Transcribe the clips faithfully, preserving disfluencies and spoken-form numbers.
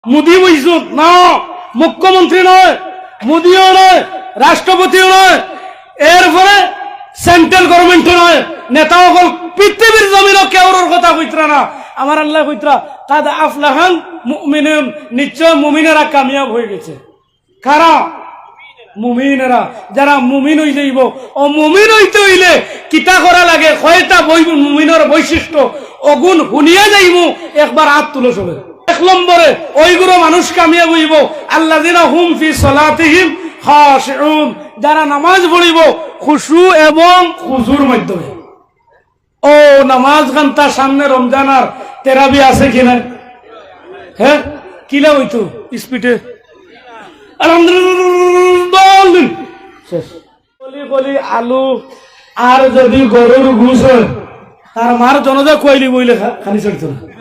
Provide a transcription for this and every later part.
মোদি বুঝছুন না, মুখ্যমন্ত্রী নয়, মোদিও নয়, রাষ্ট্রপতিও নয়, এরপরে সেন্ট্রাল গভর্নমেন্টও নয়, নেতা অকল পৃথিবীর জমিনও কেউরর কথা কইতরা না। আমার আল্লায় কইতরা, "কাদ আফলাহাল মুমিনুন", নিশ্চয় মুমিনেরা কামিয়াব অইগেছে। কারা? মুমিনেরা। যারা মুমিন অইযাইবো, অউ মুমিন অইতে অইলে কিতা করা লাগে, কয়টা বই-, মুমিনর বৈশিষ্ট্য, অগুন হুনিয়া যাইমু, একবার আত তুলো সবে। এক নম্বরে, অইগুলো মানুষ কামিয়াব অইবো, আল্লাযিনা হুম ফি সালাতিহিম খাশিউন, যারা নামাজ পড়িবো খুশু এবং খুজুর মাধ্যমে। ও নামাজ খানতা সামনে রমজান আর তেরাবি আছে কি না? হ্যাঁ, কিলা অইতো স্পিডে? আলহামদুলিল্লাহ, শেষ। কলি কলি আলু আর যদি গরুর গোশ অয়, তার মার জনাজা কইলি বইলে খা-, খানি চড়তো না।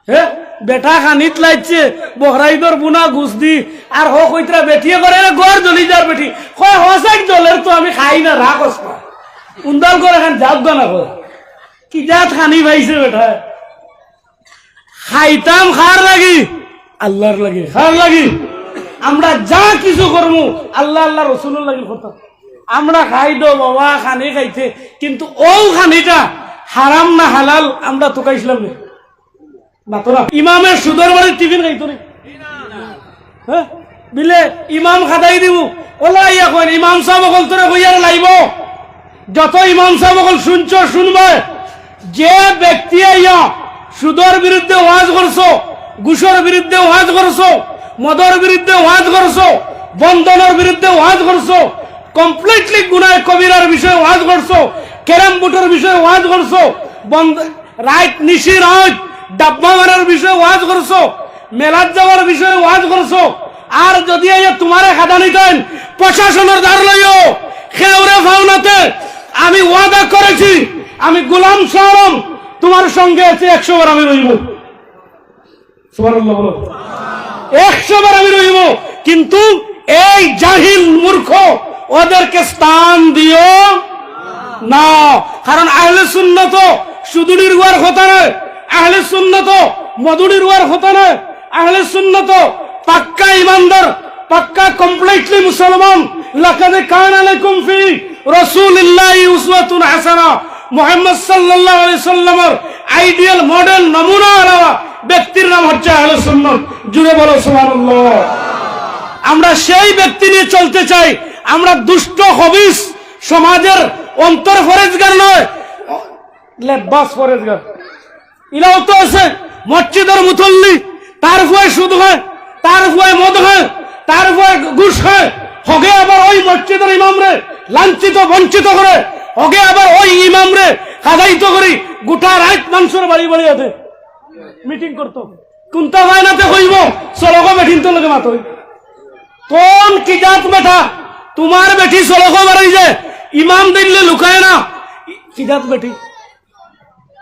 হে, বেটা খানিত লাইছে, বহরাইদর বুনা গোশ দি, আর হ কইতরা বেটিয়ে করে, "এরে ঘর জ্বলি যার বেটি।" কয়, "হ সাইড জ্বলের তো আমি খাই না, রাগ অস না।" উন্দাল করে খান যাও গা না কয়। কি জাত খানি পাইছে বেটা? খাইতাম কার লাগি? আল্লাহর লাগি। কার লাগি? আমরা যা কিছু করমু, আল্লাহ, আল্লাহ রসুলর লাগি করতাম। আমরা খাই দো বাবা খানি খাইতে, কিন্তু অউ খানিটা হারাম না হালাল আমরা তুকাইছলাম না। মাতো না। ইমামে সুদর বাড়ির টিফিন খাইতো নি? হ্যাঁ? বিলে ইমাম খাদাই দিমু। ওলা ইয়া কইন, ইমাম সাব অকলতরে কইয়ার লাইবো। যত ইমাম সাব অকল শুনছো, শুনবে। যে ব্যক্তি আইয়া সুদর বিরুদ্ধে ওয়াজ করছো, ঘুষর বিরুদ্ধে ওয়াজ করছো, মদর বিরুদ্ধে ওয়াজ করছো, বন্ধনর বিরুদ্ধে ওয়াজ করছো, কমপ্লিটলি গুনায় কবিরার বিষয়ে ওয়াজ করছো, ক্যারাম বোর্ডর বিষয়ে ওয়াজ করছো, বন্ধ রাইত নিশি রাইত ডাব্বা মারার বিষয়ে ওয়াজ করছো, মেলাত যাওয়ার বিষয়ে ওয়াজ করছো। আর যদি এই তুমারে খাদানি দেন, প্রশাসনর দ্বার লইও, খেউরে ফাউনাতে আমি ওয়াদা করেছি, আমি গোলাম শাহ আলম তুমার সঙ্গে আছি, একশো বার আমি রইব। সুবহানাল্লাহ বলো। একশো বার আমি রইব, কিন্তু এই জাহিল মূর্খ ওদেরকে স্থান দিও না। কারণ আহলে সুন্নত সুদুড়ির উয়ার কথা নয়, আহলে সুন্নত মধুড়ির উয়ার কথা নয়, আহলে সুন্নত পাক্কা ইমানদার, পাক্কা কমপ্লিটলি মুসলমান। লাকাদ কানা লাকুম ফি রাসূলিল্লাহি উসওয়াতুন হাসানা। মুহাম্মদ সাল্লাল্লাহু আলাইহি সাল্লামর আইডিয়াল মডেল নমুনা আলা ব্যক্তির নাম হচ্ছে আহলে সুন্নত। জুড়ে বলো সুবহানাল্লাহ। আমরা সেই ব্যক্তি নিয়ে চলতে চাই। আমরা দুষ্ট খবিস সমাজের অন্তর ফরেজগার নয়, লেব্বাস ফরেজগার। ইলাও তো আছে মসজিদর মুতল্লি, তার ফুয়ায় সুদ খায়, তার ফুয়ায় মদ খায়, তার ফুয়ায় ঘুষ খায়। হগে আবার ওই মসজিদর ইমামরে লাঞ্ছিত বঞ্চিত করে, হগে আবার ওই ইমামরে খাদাইত করি, গোটা রাইত মানষর বাড়ি বাড়ি আছে মিটিং করতো। কুন্তা বায়নাতে কইব, চলকো বেটিন্তর লগে মাতই। কোন কি জাত বেটা? তুমার বেটি চলকো বাড়ি যে ইমাম দিলে লুকায় না। কি জাত বেটি?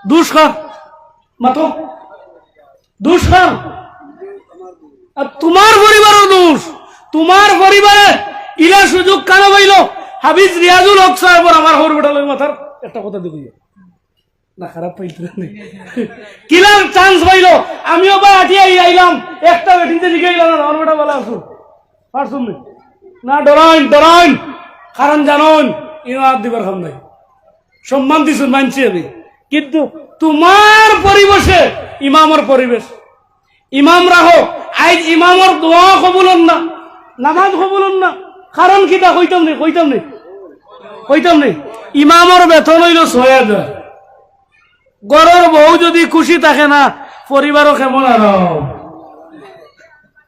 দুষ কার? মাতো। দুষ কার? আর তুমার পরিবারর দুষ। তুমার পরিবারে ইলা সুযোগ কেনে পাইল? হাফিজ রিয়াজুল হক সাহেবর আমার হউর বেটা লই মাতার একটা কথা দেখি। না, খারাপ পাইল না। কিলার চান্স পাইল? আমিও বা আটিয়া আইলাম, একটা বেটিন্তে জিগাইলাম, "আমার বেটা ভালা আছো? পারছুন নি?" না, ডরাইন, ডরাইন। কারণ জানইন, ইনো আত দিবার কাম নাই। সম্মান দিছুন মানছি আমি। কিন্তু তুমার পরিবেশে ইমামর পরিবেশ। ইমাম রাখো, আইজ ইমামর দোয়া কবুল অর না, নামাজ কবুল অর না। কারণ কিতা কইতাম নি, কইতাম নি, কইতাম নি। ইমামর বেতন অইল ছয় হাজার। ঘরর বউ যদি খুশি থাকে না, পরিবারও কেমন আরাম।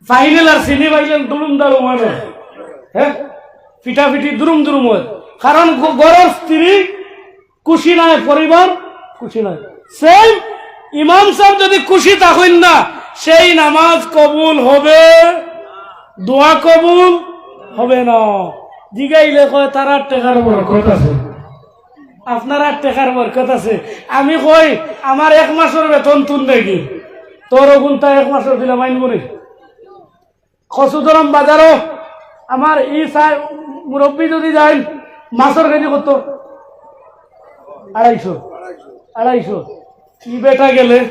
ফাইনাল আর সেমি ফাইনাল দুরুম দারুম অয় না। হ্যাঁ, ফিটাফিটি দুরুম দুরুম অয়। কারণ ঘ-, ঘরর স্ত্রী খুশি নায়, পরিবার খুশি নায়। সেম ইমাম সাব যদি খুশি থাকইন না, সেই নামাজ কবুল হবে, দোয়া কবুল হবে না। জিগাইলে কয়, "তারার টেকার বরকত আছে, আপনারার টেকার বরকত আছে।" আমি কই, "আমার এক মাসর বেতন তুন দেখি, তোর অগুনতা এক মাসর দিলে মাইনব নি?" কচুদরম বাজারো আমার ই সাহেব মুরব্বি যদি যাইন, মাছর কেজি কত? আড়াইশো। আড়াইশো। ই বেটা গেলে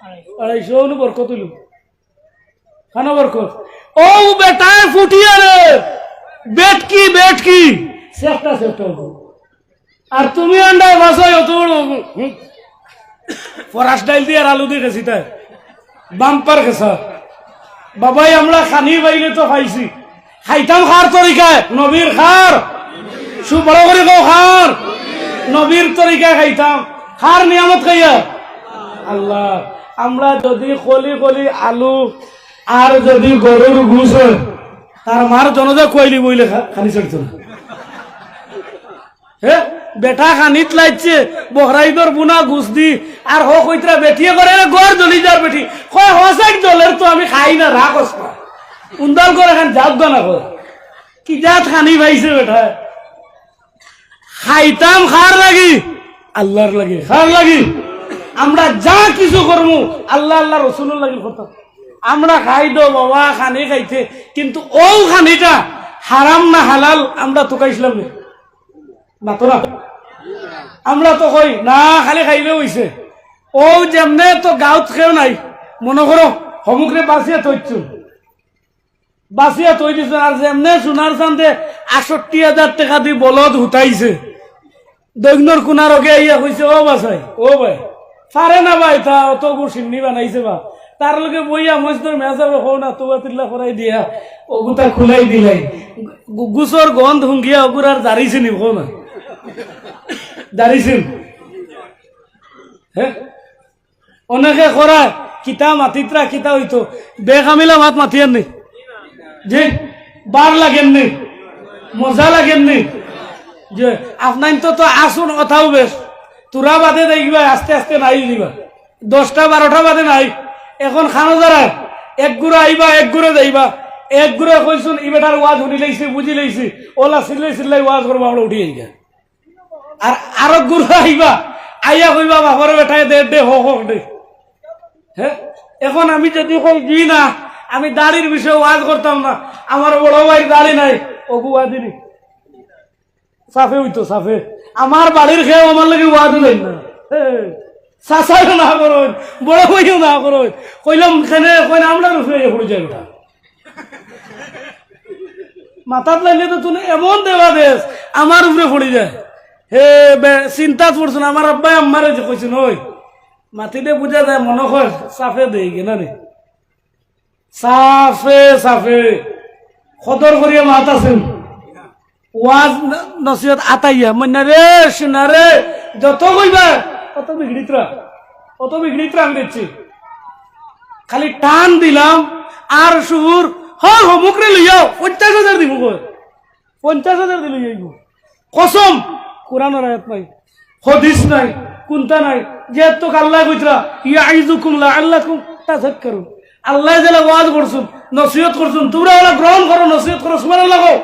আড়াইশো অনু বরকত অইল। খানো বরকত। ও বেটায় ফুটিয়া রে, বেটকি, বেটকি। সেফটা, সেফটা অইব। আর তুমি আন্ডায় বাসায় অত বড়, হুম। ফরাস ডাইল দি আর আলু দি খেছি তাই। বাম্পার খেছা। বাবাই, আমরা খানি পাইলে তো পাইছি। খাইতাম খার তরিকায়, নবীর খার। সু বড় করি কও খার। নবীর তরিকায় খাইতাম। খার নিয়ামত খাইয়া। আল্লাহ, আমরা যদি কলি কলি আলু আর যদি গরুর গুস অয়, তার মার জনাজা খুয়াইলি বইলে খা-, খানি ছাড়তো না। হে, বেটা খানিত লাইছে, বহরাইদর বুনা গুস দি, আর হ কইতরা বেটিয়ে করে, "রে, ঘর জ্বলি যার বেটি।" কয়, "হ সাইড জ্বলের তো আমি খাই না, রাগ অস না।" উন্দাল করে খান জাত গানা কয়। কি জাত খানি পাইছে বেটা? খাইতাম খার লাগি, আল্লাহর লাগি, খার লাগি। আমরা যা কিছু করমু, আল্লাহ, আল্লাহ রসুলর লাগি করতাম। আমরা খাই দো বাবা খানি খাইতে, কিন্তু ও খানিটা হারাম না হালাল আমরা তুকাইছিলাম না। না তো না। আমরা তো কই, "না, খালি খাইলে অইছে।" ও যেমনে তো গাউত কেউ নাই, মনো করো, হমুকরে বাঁচিয়া থইছু। বাঁচিয়া থই দিছু, আর যেমনে সোনার চান্দে আটষট্টি হাজার টেকা দি বলদ হুতাইছে, দৈন্যর কুনার অগে আইয়া কইছে, "ও বাসাই, ও ভাই, পারে না ভাই, তা অত গু সিন্নি বানাইছে বা।" তার লগে বইয়া মসজিদর মেজাবে কও না, তুবা তিল্লা করাই দিয়া, অগুতা খুলাই দিলাই। গু-, গুসর গন্ধ হুঙ্গিয়া অগুর আর জারিছে নি, কও না। জারিছে নি। হে? অনেকে করা, কিতা মাতিত্রা, কিতা অইতো। বেকামিলা মাত মাতিয়ার নি। জি, বার লাগের নি। মজা লাগের নি। যে আপনাইন তো, তো আসুন, অতাও বেশ। তুরা বাদে দেখবা, আস্তে আস্তে নাই দিবা। দশটা বারোটা বাদে নাই। এখন খানো যারা, এক গুড়া আইবা, এক গুড়ে যাইবা। এক গুড়ে কইছুন, "ই বেটার ওয়াজ হুনি লাইছি, বুঝি লাইছি।" ওলা চিল্লাই চিল্লাই ওয়াজ করবা, আমরা উঠি আইগা। আর আরো গুড়া আইবা, আইয়া কইবা, "বাপরে বেটায় দে, দে, হক, হক, দে।" হে? এখন আমি যদি কই, "জি না, আমি দাড়ির বিষয়ে ওয়াজ করতাম না, আমার বড় ভাইর দাড়ি নাই", অগু ওয়াজি নি। সাফে অইতো, সাফে। আমার বাড়ির কেউ আমার লাগি ওয়াজ দেন না। হে, চাচাইও না করইন, বড় ভাইও না করইন। কইলাম, "কেনে?" কইন, "আমরার উপরে ইয়ে পড়ি যায় ওটা।" মাথাত লাগলে তো তুমি এমন দেবা দেশ, আমার উপরে পড়ি যায়। হে বে-, চিন্তাত পড়ছুন, আমার আব্বায় আম্মারে যে কইছুন, "ওই, মাতিলে বুঝা যায়, মনো কয় সাফে দেই গে না রে।" সাফে, সাফে। কদর করিয়া মাত আছইন। ওয়াজ ন-, নসিহত আতাইয়া, মইনা রে, সোনা রে, যত কইবা, অত বিগড়িত্রা, অত বিগড়িত্রা আমি দেখছি। খালি টান দিলাম, আর সুর, "হ, হমুকরে লইয়াও, পঞ্চাশ হাজার দিমু কয়।" পঞ্চাশ হাজার দিলে অইব। কসম, কোরআনর আয়াত নাই, হাদিস নাই, কুনতা নাই। যে তো আল্লায় কইতরা, "ইয়াইযুকুম লাআল্লাকুম তাযাক্কারুন।" আল্লায় যেলা ওয়াজ করছুন, নসিহত করছুন, তুমরা ওলা গ্রহণ করো, নসিহত করো, সুবহানাল্লাহ কও।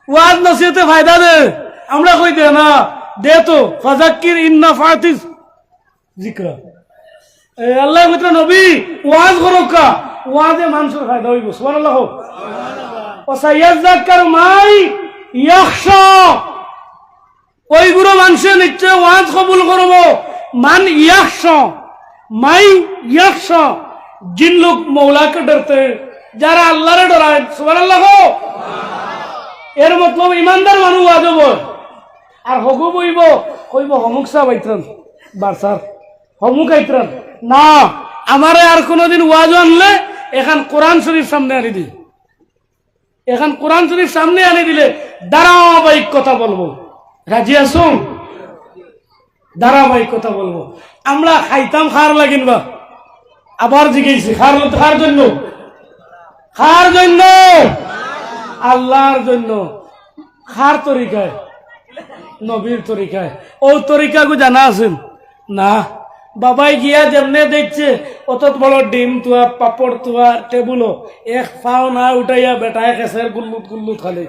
ওয়াজ নসিহতে ফায়দা দে, আমরা কই দে না, দে তো, "ফাযাক্কির ইন নাফাতিজ জিকরা।" এ, আল্লায় কইতরা, "নবী, ওয়াজ করউক্কা, ওয়াজে মানষর ফায়দা অইব।" সুবহানাল্লাহ কও। "ওয়া সায়াযাক্কারু মান ইয়াখশা।" ওইগুলো মানষে নিশ্চয় ওয়াজ কবুল করব। মান ইয়াখশা, মান ইয়াখশা, জিন লোক মৌলাকে ডরতে, যারা আল্লাহরে ডরায়। সুবহানাল্লাহ কও। এর মতলব ইমানদার মানুষ ওয়াজ অইব। আর হগু বইব, কইব, "হমুক সাব আইতরান, বারসার, হমুক আইতরান।" না, আমারে আর কোনোদিন ওয়াজ আনলে এখান কোরআন শরীফ সামনে আনি দি। এখান কোরআন শরীফ সামনে আনি দিলে ধারাবাহিক কথা বলবো। রাজি আছো? ধারাবাহিক কথা বলবো। আমরা খাইতাম খার লাগিন বা? আবার জিজ্ঞেস, খার, খার জন্য? খার জন্য? আল্লাহর জন্য। খার তরিকায়, নবীর তরিকায়। ও তরিকাগু জানা আছেন? না। বাবাই গিয়া যেমনে দেখছে, অত বড় ডিম তুয়া, পাপড় তুয়া, টেবুলো এক পাও না উঠাইয়া বেটায় খেছের গুল্লুত গুল্লুত খালি।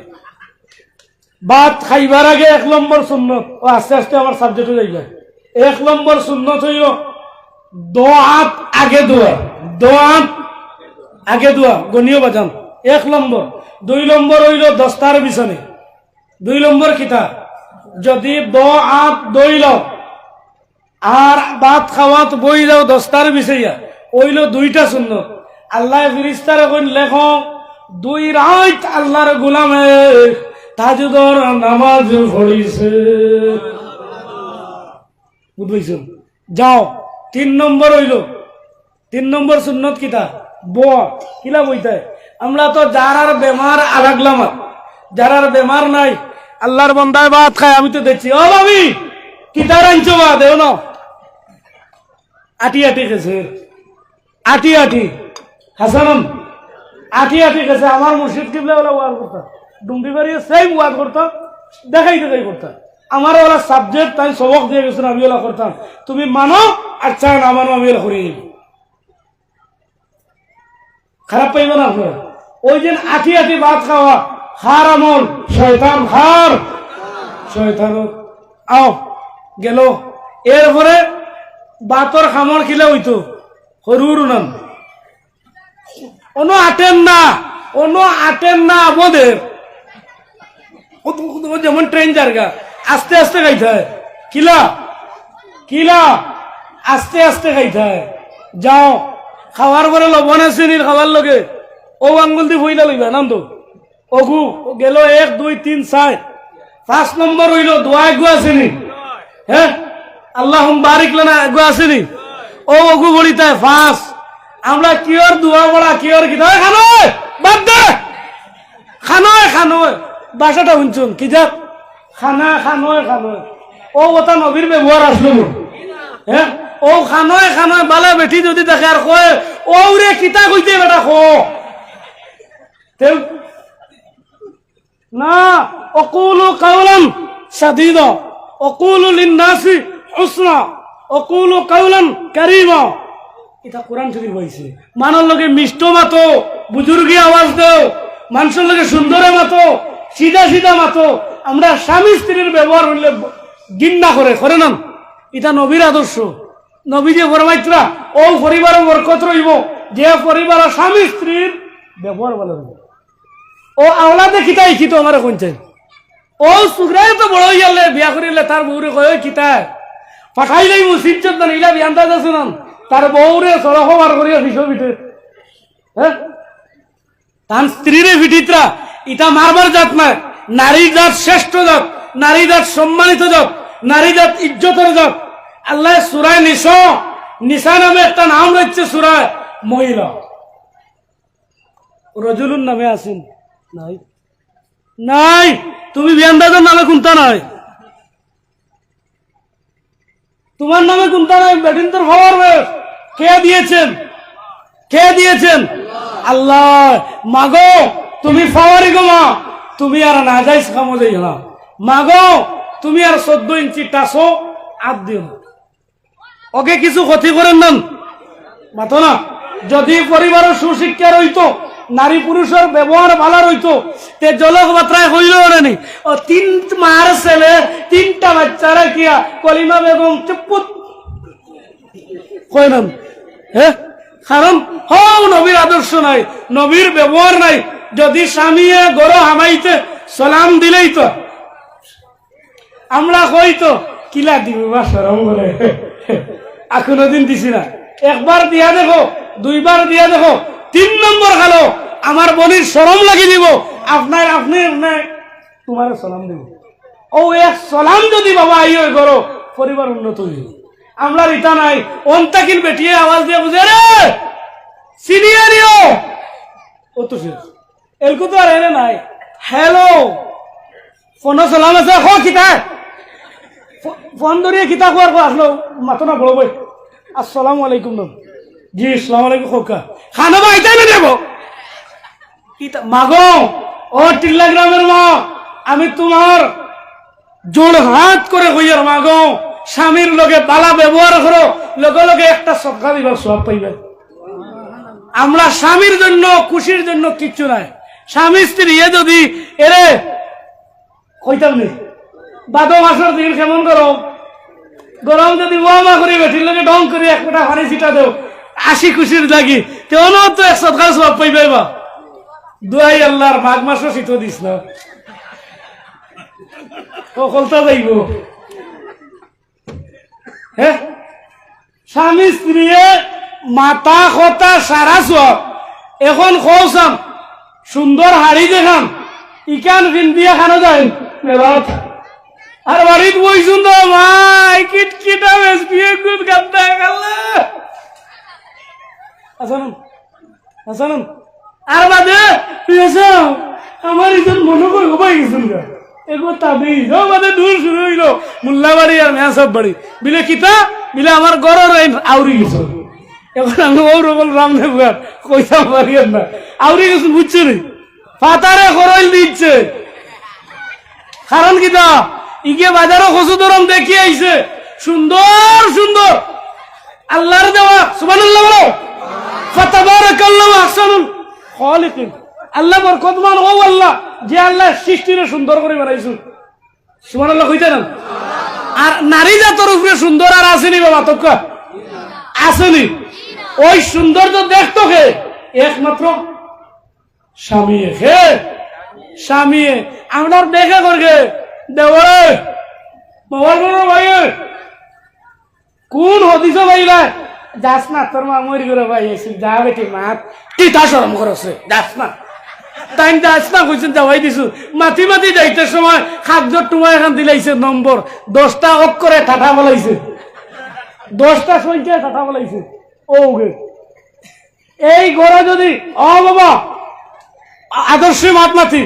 ভাত খাইবার আগে এক নম্বর সুন্নত, ও আস্তে আস্তে আমার সাবজেক্টে যাইবে। এক নম্বর সুন্নত অইল দো আত আগে ধোয়া, দো আত আগে ধোয়া, গনিও বাজান। এক নম্বর। দুই নম্বর অইল দস্তার বিছানে। দুই নম্বর কিতা? যদি দো আত ধইল, আর ভাত খাওয়াত বই যাও দস্তার বিছাইয়া, অইলো দুইটা সুন্নত। আল্লায় ফিরিস্তারে কইন, "লেখো, দুই রাইত আল্লার গোলামে তাহাজ্জুদর নামাজ পড়ছে।" বুঝছো? যাও, তিন নম্বর অইলো, তিন নম্বর সুন্নত কিতা? বওয়া। কিলা বইতায়? আমরা তো যারার বেমার আলাগলামাত, যারার বেমার নাই, আল্লার বন্দায় ভাত খায়, আমি তো দেখছি, "ও ভাবি, কিতা রানছো বা, দেও না।" আটি আটি গেছে, আটি আটি, হাসানন, আটি আটি গেছে। আমার মুর্শিদ কিবলা ওলা ওয়াজ করতা, ডুমরি বাড়িয়ে সেম ওয়াজ করতা, দেখাই দেখাই করতা। আমার ওলা সাবজেক্ট, তাই সবক দিয়া গেছইন, আমি ওলা করতাম। তুমি মানো আর চায় না মানো, আমি ওলা করি নিব। খারাপ পাইবা না আপনারা। ওই দিন আটি আটি ভাত খাওয়া, কার আমল? শয়তান। কার? শয়তান। আও, গেল। এরপরে ভাতর কামড় কিলা অইতো? হুরুর নাম। অনো আটের না, অনো আটের না আমাদের। ও তো, ও তো যেমন ট্রেন যারগা, আস্তে আস্তে খাইতে হয়। কিলা? কিলা? আস্তে আস্তে খাইতে হয়। যাও, খাওয়ার পরে লবণ আছে নি খাওয়ার লগে? ও আঙ্গুল দি ফইলা লইবা, নাম তো। অগু গেল এক, দুই, তিন, চাইর। পাঁচ নম্বর অইলো দোয়া এগু আছে নি? হ্যাঁ? আল্লাহুম্মা বারিক লানা এগু আছে নি? ও অগু পড়িতায় পাঁচ। আমরা কিয়র দোয়া পড়া, কিয়র কিতা? ওই খানো, বাদ দে। খানো, খানো। ভাষাটা হুনছইন, কি জাত? খানা, খানো, খানো। ও ওটা নবীর ব্যবহার আসলো না। হ্যাঁ? ও খানো, খানো, বালা বেটি যদি দেখে আর কয়, "ওরে কিতা কইতে বেটা কো।" তেউ না, "ওকুলু কাওলান সাদীদা, ওকুলু লিন্নাসি হুসনা, ওকুলু কাওলান কারীমা।" এটা কোরআন শরীফ অইছে। মানষর লগে মিষ্ট মাতো, বুজুর্গি আওয়াজ দেও, মানষর লগে সুন্দরে মাতো, সিধা সিধা মাতো। আমরা স্বামী স্ত্রীর ব্যবহার অইলে ঘিন্না করে, করে না? এটা নবীর আদর্শ। নবী যে ফরমাইতরা, "ও পরিবারো বরকত রইবো, যে পরিবারো স্বামী স্ত্রীর ব্যবহার ভালা রইবো।" ও আওলাদে কিতা শিখিতো আমারে কইন চাইন। ও সুগরায় তো বড় অইয়ালে, বিয়া করিলে তার বউরে কয়, "ওই কিতা? পাঠাইলেই মুসিবত না, ইলা বিয়ান্দাজ আছে না?" তার বউরে সড়কো বার করিয়া ফিসো পিঠে। হ্যাঁ? তান স্ত্রীরে ফিটিতরা, ইটা মারবার জাত নায়। নারী জাত শ্রেষ্ঠ জাত, নারী জাত সম্মানিত জাত, নারী জাত ইজ্জতর জাত। আল্লায় সূরায় নিসা, নিসা নামে একটা নাম রইছে সূরায় মহিলা। রজুলুন নামে আছেন? নাই। নাই। তুমি বিয়ান্দাজর নামে কুনতা নাই? তোমার নামে কুনতা নাই? বেটিন্তর পাওয়ার বেশ। কে দিয়েছেন? কে দিয়েছেন? আল্লায়। মাগো, তুমি পাওয়ারি গো মা, তুমি আর নাজাইজ কামো যাইও না। মাগো, তুমি আর চৌদ্দ ইঞ্চি টাচো আত দিও না। ওকে কিছু ক্ষতি করেন না, মাতো না। যদি পরিবারো সুশিক্ষা রইতো, নারী পুরুষর ব্যবহার ভালা রইতো, তে জলক বাতরায় কইলো না নি। ও তিন মার ছেলে, তিনটা বাচ্চা রাখিয়া কলিমা বেগম চুপ্পুত কয় না। হ্যাঁ? কারণ হউ নবীর আদর্শ নাই, নবীর ব্যবহার নাই। যদি স্বামীয়ে ঘরো হামাইতে সালাম দিলেই তো আমরা কই তো, "কিলা দিমু বা, শরম করে।" আর কোনোদিন দিছি না। একবার দিয়া দেখো, দুইবার দিয়া দেখো, তিন নম্বর খালো, আমার বইনর শরম লাগি দিব, আপনার, আপনি, আপনি, তোমারে সালাম দিব। ও এক সালাম যদি বাবা আই অয় করো, পরিবার উন্নত অইব। আমরার ইটা নাই, অন্তাকিন বেটিয়ে আওয়াজ দিয়া বুঝে, "রে, চিনিয়ে নিও।" ও তো শেষ। এলকু তো আর এনে নাই। হ্যালো। ফোনো সালাম আছে, কও কিতা? ফো-, ফোন ধরিয়ে কিতা কওয়ার কও আসলো, মাতো না বড় ভাই। আসসালামু আলাইকুম নু। জি, আসসালামু আলাইকুম খোকা। খানা বা আইতাই না দেব। কিতা, মাগো, ও টিল্লা গ্রামের মা, আমি তোমার জোড় হাত করে কইয়ার মাগো, স্বামীর লগে বালা ব্যবহার করো, লগে লগে একটা সদকা দিবার সওয়াব পাইবে। আমরা স্বামীর জন্য, খুশির জন্য কিচ্ছু নাই। স্বামী স্ত্রী এ যদি এরে কইতাম নি, ভাদো মাসর দিন কেমন গরম, গরম যদি ওয়ামা করি বেটির লগে ঢং করি এক ফোঁটা পানি ছিটা দেও, হাসি খুশির লাগি, তে অনো তো এক সদকার সওয়াব পাইবায় বা। দোয়াই আল্লার, মাঘ মাসো শীত দিস না, ও কলতা যাইব। হে, স্বামী স্ত্রীয়ে মাতা কথা সারা সব। এখন কও চাইন, সুন্দর হাড়ি দেখান, ইখান ফিন্দিয়া খানো যায় মেলাত। আর বাড়িত বইছুন তো মাই কিটকিটা বেশ বিয়ে গুদ গাদ্দা গেলে। আচ্ছা, হাসান, আর বাদে, তুই হাসান, আমার ইজন মনে করি হবাই গেছুন গা। এগো তাবি, ও বাদে দূর শুরু হইল, মোল্লাবাড়ি আর মেয়াসাব বাড়ি। বিলে কিতা? বিলে আমার ঘরর এই আউরি গেছে। এখন আমি ওর বল রামনে বুয়ার, কইতাম পারি আর না। আউরি গেছুন, বুঝছো নি? ফাতারে খরইল দিচ্ছে। কারণ কিতা? ইগে বাজারো কচু দরম দেখি আইছে, সুন্দর সুন্দর আল্লাহর দেওয়া, সুবহানাল্লাহ বলো। ফাতাবারাকাল্লাহু আহসানুল খালিকিন। আল্লাহ বরকতমান, ও আল্লাহ, যে আল্লাহ সৃষ্টিরে সুন্দর করি বানাইছুন। সুবহানাল্লাহ কইতা না? আর নারী জাতর উপরে সুন্দর আর আছেনি বাবা, তক্কা আছেনি? ওই সৌন্দর্য দেখতো কে? একমাত্র স্বামীয়ে। কে? স্বামীয়ে। আমরার দেখা করগে দেওরে, বাবার বড় ভাইয়ে। কোন হদিসো পাইলায়? যাস না, তোর মা মরি করে ভাই আইছে, যা বেটি মাত। কিতা শরম করছে? যাস না। তাইন যাস না কইছুন, যাওয়াই দিছুন। মাতি মাতি যাইতে সময় খাদ্যর টুমা এখান দিলাইছে নম্বর, দশটা অক্ষরে ঠাঠা বলাইছে, দশটা সংখ্যায় ঠাঠা বলাইছে। ও গে, এই ঘরে যদি, ও বাবা, আ-, আদর্শ মাত মাতি,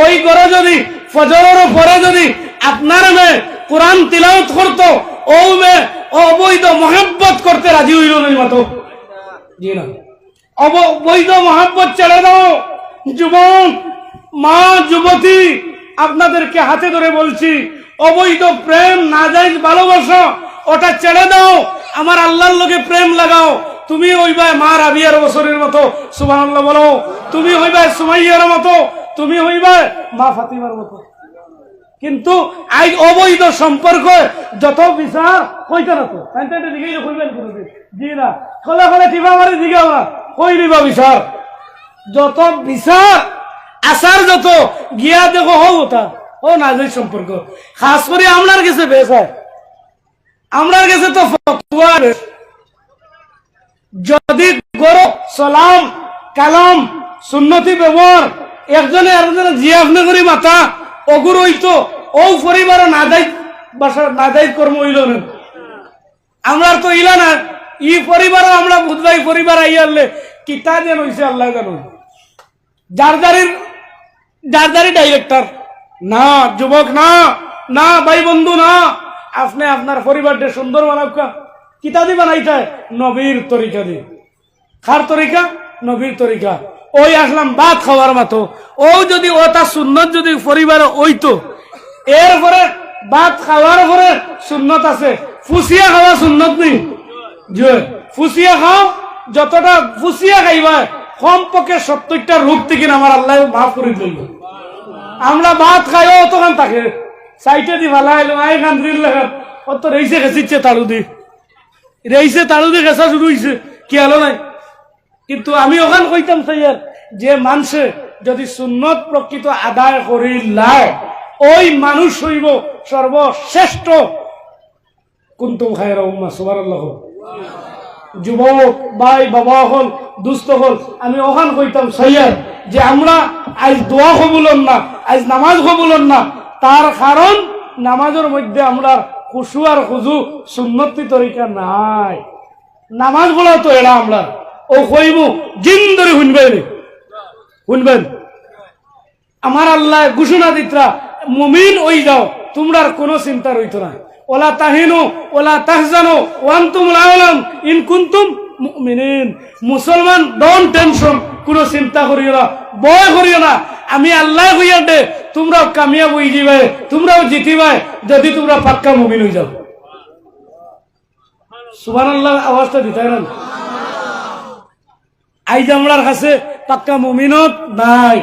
ওই ঘরে যদি ফজরের পরে যদি আপনার মেয়ে কোরআন তিলাওয়াত করতো, ও মেয়ে অবৈধ মহব্বত করতে রাজি হইল না মাতো। জি না। অব-, অবৈধ মহব্বত ছেড়ে দাও। যুবক, মা, যুবতী, আপনাদেরকে হাতে ধরে বলছি, অবৈধ প্রেম, নাজাইজ ভালোবাসা, ওটা ছেড়ে দাও। আমার আল্লাহর লগে প্রেম লাগাও। তুমি হইবায় মা রাবিয়ার বসরির মতো, সুবহানাল্লাহ বলো। তুমি হইবায় সুমাইয়ার মতো, তুমি হইবায় মা ফাতিমার মতো। কিন্তু আইজ অবৈধ সম্পর্ক যত বিচার হইতে না তো, তাই তো এটা দিকেই তো কইবেন কোনোদিন। জি না, খোলা খোলা টিপা মারি দিকে আমরা কই নিবা বিচার। যত বিচার আসার যত গিয়া দেখো হো ওটা, ও নাজাইজ সম্পর্ক। খাস করি আমরার গেছে বেশ হয়, আমরার গেছে তো ফতুয়া বেশ। যদি গরো সালাম, কালাম, সুন্নতি ব্যবহার, একজনে আরেকজনে জি আপনি করি মাতা, অগুর হইতো, ও পরিবারও নাজাইজ ভাষা, নাজাইজ কর্ম হইল না। আমরার তো ইলা না, ই পরিবারও আমরা বুধবাই পরিবার আইয়ারলে কিতা যেন হইছে আল্লাহ জানো। যার যারির, যার যারি ডাইরেক্টর না, যুবক না, না ভাই বন্ধু না, আপনি আপনার পরিবারটা সুন্দর বানাউক্কা। কিতা দি বানাইতায়? নবীর তরিকা দি। কার তরিকা? নবীর তরিকা। ওই আসলাম ভাত খাওয়ার মতো। ও যদি ওটা সুন্নত যদি পরিবারে হইতো, এরপরে ভাত খাওয়ার পরে সুন্নত আছে, ফুসিয়া খাওয়া সুন্নত নেই। জি, ফুসিয়া খাও, যতটা ফুসিয়া খাইবা, কমপক্ষে সত্তরটা রোগ থেকে আমার আল্লাহ মাফ করে দিল। আমরা ভাত খাইও অতখান থাকে, সাইটে দি ফালা এলো, আই খান দিল লাগান, অত রেইসে খেসিচ্ছে তাড়ু দি। রেইসে তাড়ু দি খেসা শুরু হইছে, কি আলো নাই। কিন্তু আমি ওখান কইতাম চাইয়ার, যে মানষে যদি সুন্নত প্রকৃত আদায় করিলায়, ওই মানুষ হইব সর্বশ্রেষ্ঠ। কুনতুম খায়রা উম্মাহ, সুবহানাল্লাহ। যুবক, ভাই, বাবা হকল, দুস্ত হকল, আমি ওখান কইতাম চাইয়ার যে আমরা আইজ দোয়া কবুল অর না, আইজ নামাজ কবুল অর না, তার কারণ নামাজর মধ্যে আমরার খুশু আর খুজু সুন্নতি তরিকা নাই। নামাজ পড়া তো এরা আমরার, ও কইমু জিন ধরি হুনবেন, হুনবেন। আমার আল্লাহ ঘোষণা দিতরা, মুমিন ওই যাও, তোমরার কোনো চিন্তা রইতো না। ওলা তাহিনু, ওলা তাহজানু, ওয়ান্তুমুল আউলাম, ইন কুনতুম মুমিনিন। মুসলমান, don't tension, কোনো চিন্তা করিও না, ভয় করিও না। আমি আল্লাহ কইয়ার দে, তোমরাও কামিয়াব হই যাবে, তোমরাও জিতিবে, যদি তোমরা পাক্কা মুমিন হই যাও। সুবহানাল্লাহ, আওয়াজটা দিতায় না। আইজ আমরার কাছে পাক্কা মুমিনত নাই।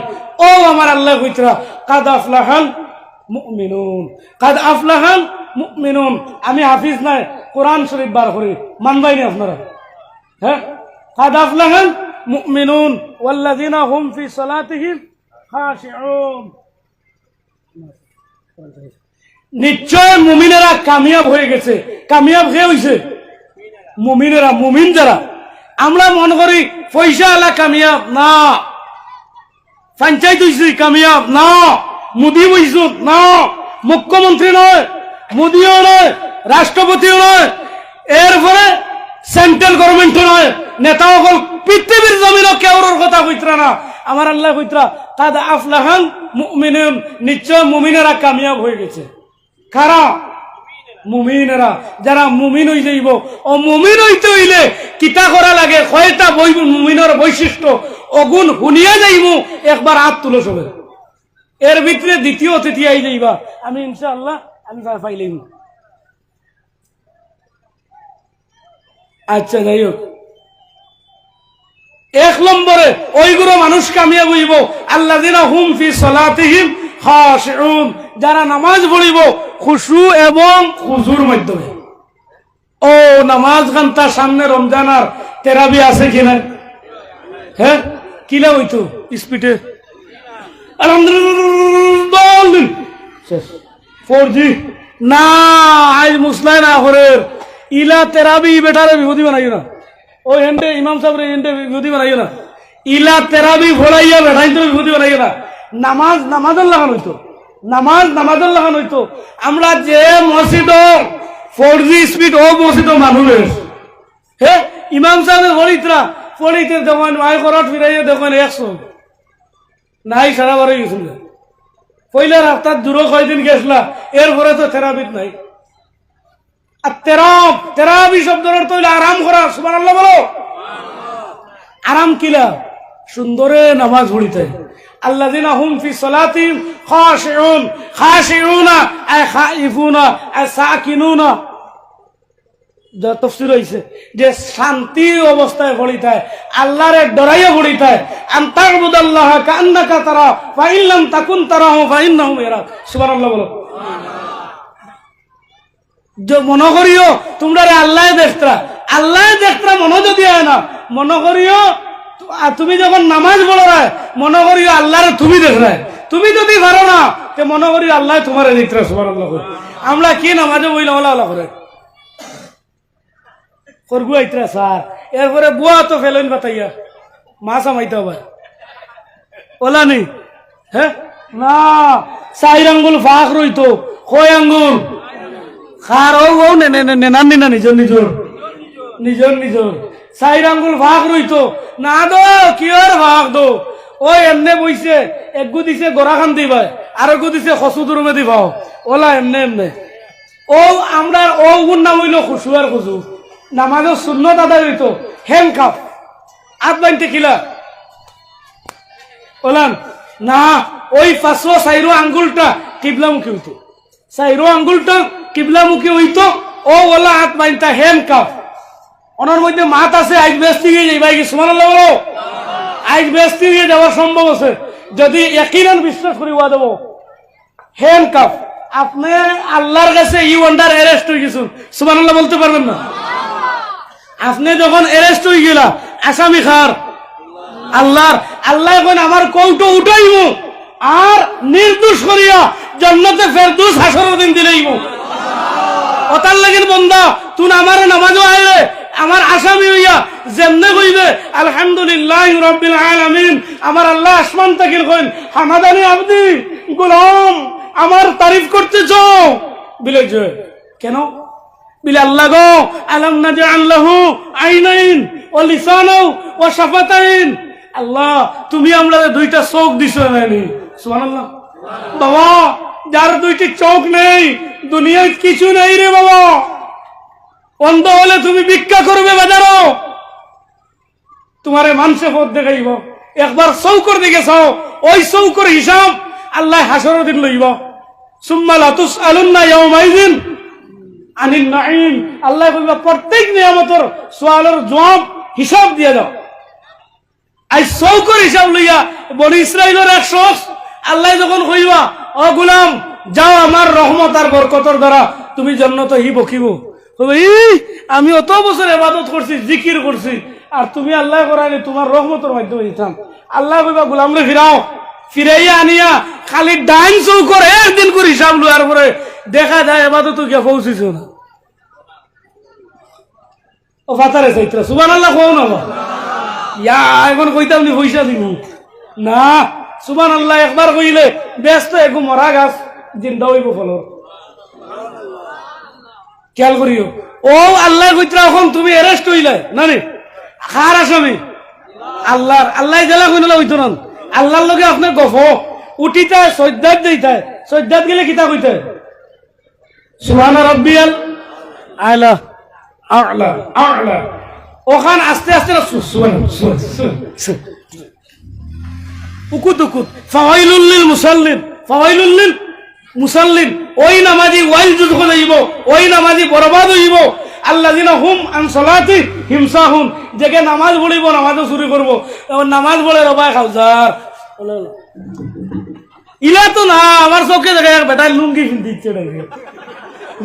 ও আমার আল্লাহ কইতরা, কাদ আফলাহাল মুমিনুন, কাদ আফলাহাল মুমিনুন। আমি হাফিজ নাই, কোরআন শরীফ বার করি, মানবাই নি আপনারা? হ্যাঁ, কাদ আফলাহাল মুমিনুন, ওয়াল্লাযিনা হুম ফি সালাতিহিম খাশিউন। নিশ্চয় মুমিনেরা কামিয়াব হয়ে গেছে। কামিয়াব কে হইছে? মুমিনেরা, মুমিন যারা। আমরা মনে করি পয়সা আলা কামিয়াব, না। পঞ্চায়েত হইছে কামিয়াব, না। মোদি হইছে, না। মুখ্যমন্ত্রী নয়, মোদিও নয়, রাষ্ট্রপতিও নয়, এরপরে সেন্ট্রাল গভর্নমেন্টও নয়, নেতা অকল পৃথিবীর জমিনও কেউরর কথা কইতরা না। আমার আল্লাহ কইতরা, "কাদ আফলাহাল মুমিনুন", নিশ্চয় মুমিনেরা কামিয়াব হয়ে গেছে। কারা? মুমিনেরা। যারা মুমিন হই যাইব, ও মুমিন হইতে হইলে কিতা করা লাগে, কয়টা বই-, মুমিনর বৈশিষ্ট্য, অগুন হুনিয়া যাইব, একবার হাত তুলো সবে। এর ভিতরে দ্বিতীয় অতিথি আই যাইবা, আমি ইনশাআল্লাহ আমি পা-, পাইলাইমু। আচ্ছা, যাই হোক, এক নম্বরে ওইগুলো মানুষ কামিয়াব হইব, আল্লাযিনা হুম ফি সালাতিহিম খাশিউন, যারা নামাজ পড়িব খুশু এবং খুজুর মাধ্যমে। ও নামাজ ঘন্টা সামনে রমজান আর তেরাবি আছে কিনা? হ্যাঁ, কিলা হইতো স্পিডে? আলহামদুলিল্লাহ, শেষ। Four G. না, আজ মুসলাই না করের। ইলা তেরাবি বেটারে বিপদী বানাইও না। ও হেন্ডে ইমাম সাহেবরে হেন্ডে বিপদী বানাইও না। ইলা তেরাবি ফড়াইয়া বেটাইন্তরে বিপদী বানাইও না। নামাজ নামাজর লাখান হইতো, নামাজ নামাজর লাখান হইতো। আমরা যে মসজিদ ফোর জি স্পিড, ও মসজিদ মানুষ, হে, ইমাম সাহেব ফড়িতরা, ফড়িতে দেখেন, আয় করাত ফিরাইয়া দেখেন একশো। নাই, সারা বারো গেছিল। পয়লা রাস্তার দূরও কয়দিন গেছলা, এরপরে তো তেরাবিত নাই। আর তেরাব, তেরাবি শব্দর অর্থ হইল আরাম করা। সুবহানাল্লাহ বলো। আরাম কিলা? সুন্দরে নামাজ পড়িতে। আল্লাযিনা হুম ফি সালাতিহিম খাশিউন, খাশিউনা আই খাইফুনা আই সাকিনুনা। যা তফসির হইছে যে শান্তি অবস্থায় পড়িতায়, আল্লাহরে ডরাইয়া পড়িতায়, আন তা'বুদাল্লাহা কাআন্নাকা তারা, ফাইন লাম তাকুন তারাহু ফাইন্নাহু ইয়ারাক। সুবহানাল্লাহ বলো। যে মনে করিও তোমরারে আল্লাহ দেখতরা, আল্লাহ দেখতরা মনে যদি হয় না, মনে করিও তু-, আর তুমি যখন নামাজ পড়ো না, মনে করিও আল্লাহরে তুমি দেখরায়। তুমি যদি পারো না, তে মনে করিও আল্লাহ তোমারে দেখতরা। সুবহানাল্লাহ। আমরা কি নামাজে বইলা ওলা ওলা করে? খরগু আইতরা স্যার, এরপরে বুয়া তো ফেলইন পাতাইয়া, মাছ আমাইতে আবার। ওলা নি? হ্যাঁ? না, চাইর আঙ্গুল ফাঁক রইতো, কয় আঙ্গুল? খার ও, ও নে, নে, নে, নে, নান্নি না, নিজর, নিজর। নিজর, নিজর। চাইর আঙ্গুল ফাঁক রইতো। না দো, কি আর ফাঁক দো? ও এমনে বইছে, একগু দিছে গোরা খান দিবায়, আর একগু দিছে খসু দুরুমে দিবাও। ওলা এমনে, এমনে। ও আমরার অগুর নাম হইল খুশু আর খুজু। নামাজর সুন্নত আদায় হইতো, হ্যান্ডকাফ, আত বাইনতে কিলা? ওলান, না, ওই পাঁচও চাইরো আঙ্গুলটা কিবলামুখী হইতো। চাইরো আঙ্গুলটা কিবলামুখী হইতো, ও ওলা আত বাইনতা হ্যান্ডকাফ। ওনার মধ্যে মাত আছে, আইজ বেহেস্তি গিয়া যাইবা কি? সুবহানাল্লাহ বলো। আইজ বেহেস্তি গিয়া যাওয়ার সম্ভব আছে, যদি ইয়াকিনান বিশ্বাস করি ওয়া দেবো। হ্যান্ডকাফ। আপনে আল্লাহর কাছে you under arrest হয়ে গেছেন। সুবহানাল্লাহ বলতে পারবেন না? আপনে যখন অ্যারেস্ট হয়ে গেলা, আসামি কার? আল্লাহর। আল্লাহ এখন আমার কোর্টো উঠাইব, আর নির্দোষ করিয়া জান্নাতে ফেরদৌস হাশরর দিন দিলাইব। ওটার লাগিন বন্দা, তুই আমার নামাজও আইলে, আমার আসামি হইয়া যেমনে কইবে, "আলহামদুলিল্লাহি রাব্বিল আলামিন", আমার আল্লাহ আসমান তাকির কইন, "হামাদানি আবদি, গোলাম, আমার তারিফ করতেছ?" বিলে যে, "কেন?" বিলে, "আল্লাহ গো, আলাম নাজআল লাহু আইনাইন ওয়া লিসানাও ওয়া শাফাতাইন।" আল্লাহ, তুমি আমরারে দুইটা চোখ দিছো নানি? সুবহানাল্লাহ। বাবা, যার দুইটি চোখ নেই, দুনিয়ায় কিছু নেই রে বাবা। অন্ধ হলে তুমি ভিক্ষা করবে বাজারো, তোমারে মানষে পথ দেখাইব। একবার চউখর দিকে চাও, ওই চউখর হিসাব আল্লাহ হাশরর দিন লইব। সুম্মা লাতুসআলুন্না ইয়াউমাইযিন আনিন নাঈম। আল্লাহ কইবা, প্রত্যেক নিয়ামতর সওয়ালর জবাব, হিসাব দিয়া দাও। আইজ চউখর হিসাব লইয়া বনি ইসরাইলর এক শখস আল্লাহ যখন কইবা, "ও গোলাম, যাও, আমার রহমত আর বরকতর দ্বারা তুমি জান্নাতো হি বকিব।" কইবা, "ই, আমি অত বছর ইবাদত করছি, জিকির করছি, আর তুমি আল্লাহ করাইলে তোমার রহমতর মাধ্যমে দিতাম।" আল্লাহ কইবা, "গোলামরে ফিরাও।" ফিরাইয়া আনিয়া খালি ডাইন চউখর একদিন করি হিসাব লওয়ার পরে দেখা যায় এবাদতো গিয়া পৌঁছিছো না। ও ফাতারে চাইতরা, সুবহানাল্লাহ কও না বা। ইয়া, এখন কইতাম নি পয়সা দিমু। না, সুবহানাল্লাহ একবার কইলে বেহেস্তো এগু মরা গাছ জিন্দা অইবো ফলর। খেয়াল করিও, ও আল্লায় কইতরা, অখন তুমি arrest অইলায়, না নি? কার আসামি? আল্লার। আল্লায় যেলা কইন অলা অইতো না। আল্লার লগে আপনে গফ, উঠিতায়, সইজদাত যাইতায়, সইজদাত গেলে কিতা কইতায়? সুবহানা রাব্বিয়াল আলা, আলা, আলা। অখান আস্তে আস্তে না, সু-, সুবহান, সুবহান, সুবহান, সুবহান। উকুত উকুত। ফাওয়াইলুল লিল মুসাল্লিন, ফাওয়াইলুল লিল মুসাল্লিন। ওই নামাজি ওয়াইল যুক্ত অইবো, ওই নামাজি বরবাদ অইবো। আল্লাযিনা হুম আন সালাতিহিম সাহুন। যেগে নামাজ পড়িবো, নামাজও চুরি করবো। এখন নামাজ পড়ে রবায় খাউজার। ইলা তো না, আমার চউখে দেখা এক বেটায় লুঙ্গি পিন্দিচ্ছে,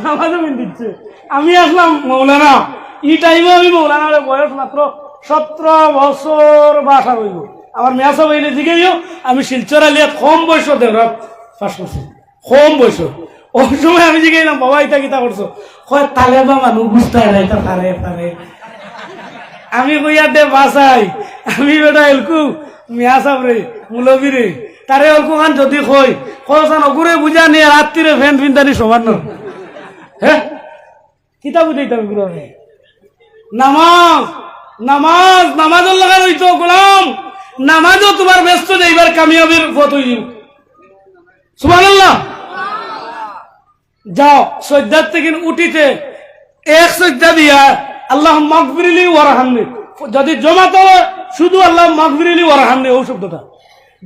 নামাজও পিন্দিচ্ছে। আমি আছলাম মৌলানা, ই টাইমে আমি মৌলানার বয়স মাত্র সতরো বছর বা আঠারো অইবো। আমার মিয়া সাব অইলে জিগাইও, আমি শিলচর আলিয়াত কম বয়সো দেওরাত পাশ করছি, কম বয়সো। ওই সময় আমি জিগাইলাম, "বাবা, ইতা কিতা করছো?" কয়, "তালেবা মানুষ বুঝতায় না, ইতা পারে, পারে।" আমি কইয়ার দে বাসাই, আমি বেটা এলকু মিয়া সাবরে, মুলবিরে, তারে অল্প খান যদি কই, কও চান অগুরে বুঝা নিয়া রাত্তিরে ফেন্ট ফিন্দানি সমান না। হে? কিতা বুঝাইতাম অগুরে? নামাজ, নামাজ, নামাজর লাখান অইতো গোলাম। নামাজও তুমার বেহেস্তো যাইবার কামিয়াবির পথ অইযিবো। সুবহানাল্লাহ। যাও, সইজদাত থাকি উঠিতে এক সইজদা দিয়া, "আল্লাহ মাগফিরলি ওয়ারহামনি।" যদি জমাত অয়, শুধু "আল্লাহ মাগফিরলি ওয়ারহামনি", অউ শব্দটা।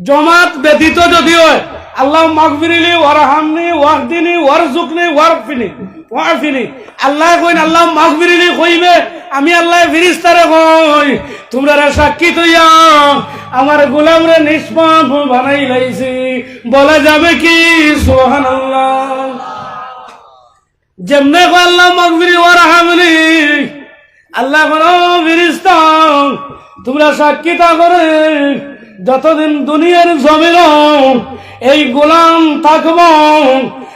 জমাত ব্যতীত যদি অয়, "আল্লাহ মাগফিরলি ওয়ারহামনি ওয়াহদিনি ওয়ারজুকনি ওয়ারফিনি, ওয়ারফিনি।" আল্লায় কইন, "আল্লাহ মাগফিরলি" কইবে, আমি আল্লায় ফিরিস্তারে কই, "তুমরারে সাক্ষী থইয়া আমার গোলামরে নিষ্পাপ বানাইলাইছি।" বলা যাবে কি? সুবহানাল্লাহ। যেমনে কয়, "আল্লাহ মাগফিরলি ওয়ারহামনি", আল্লায় কইন, "ও ফিরিস্তা, তুমরা সাক্ষী থাকরে, যতদিন দুনিয়ার জমিনো এই গোলাম থাকবো,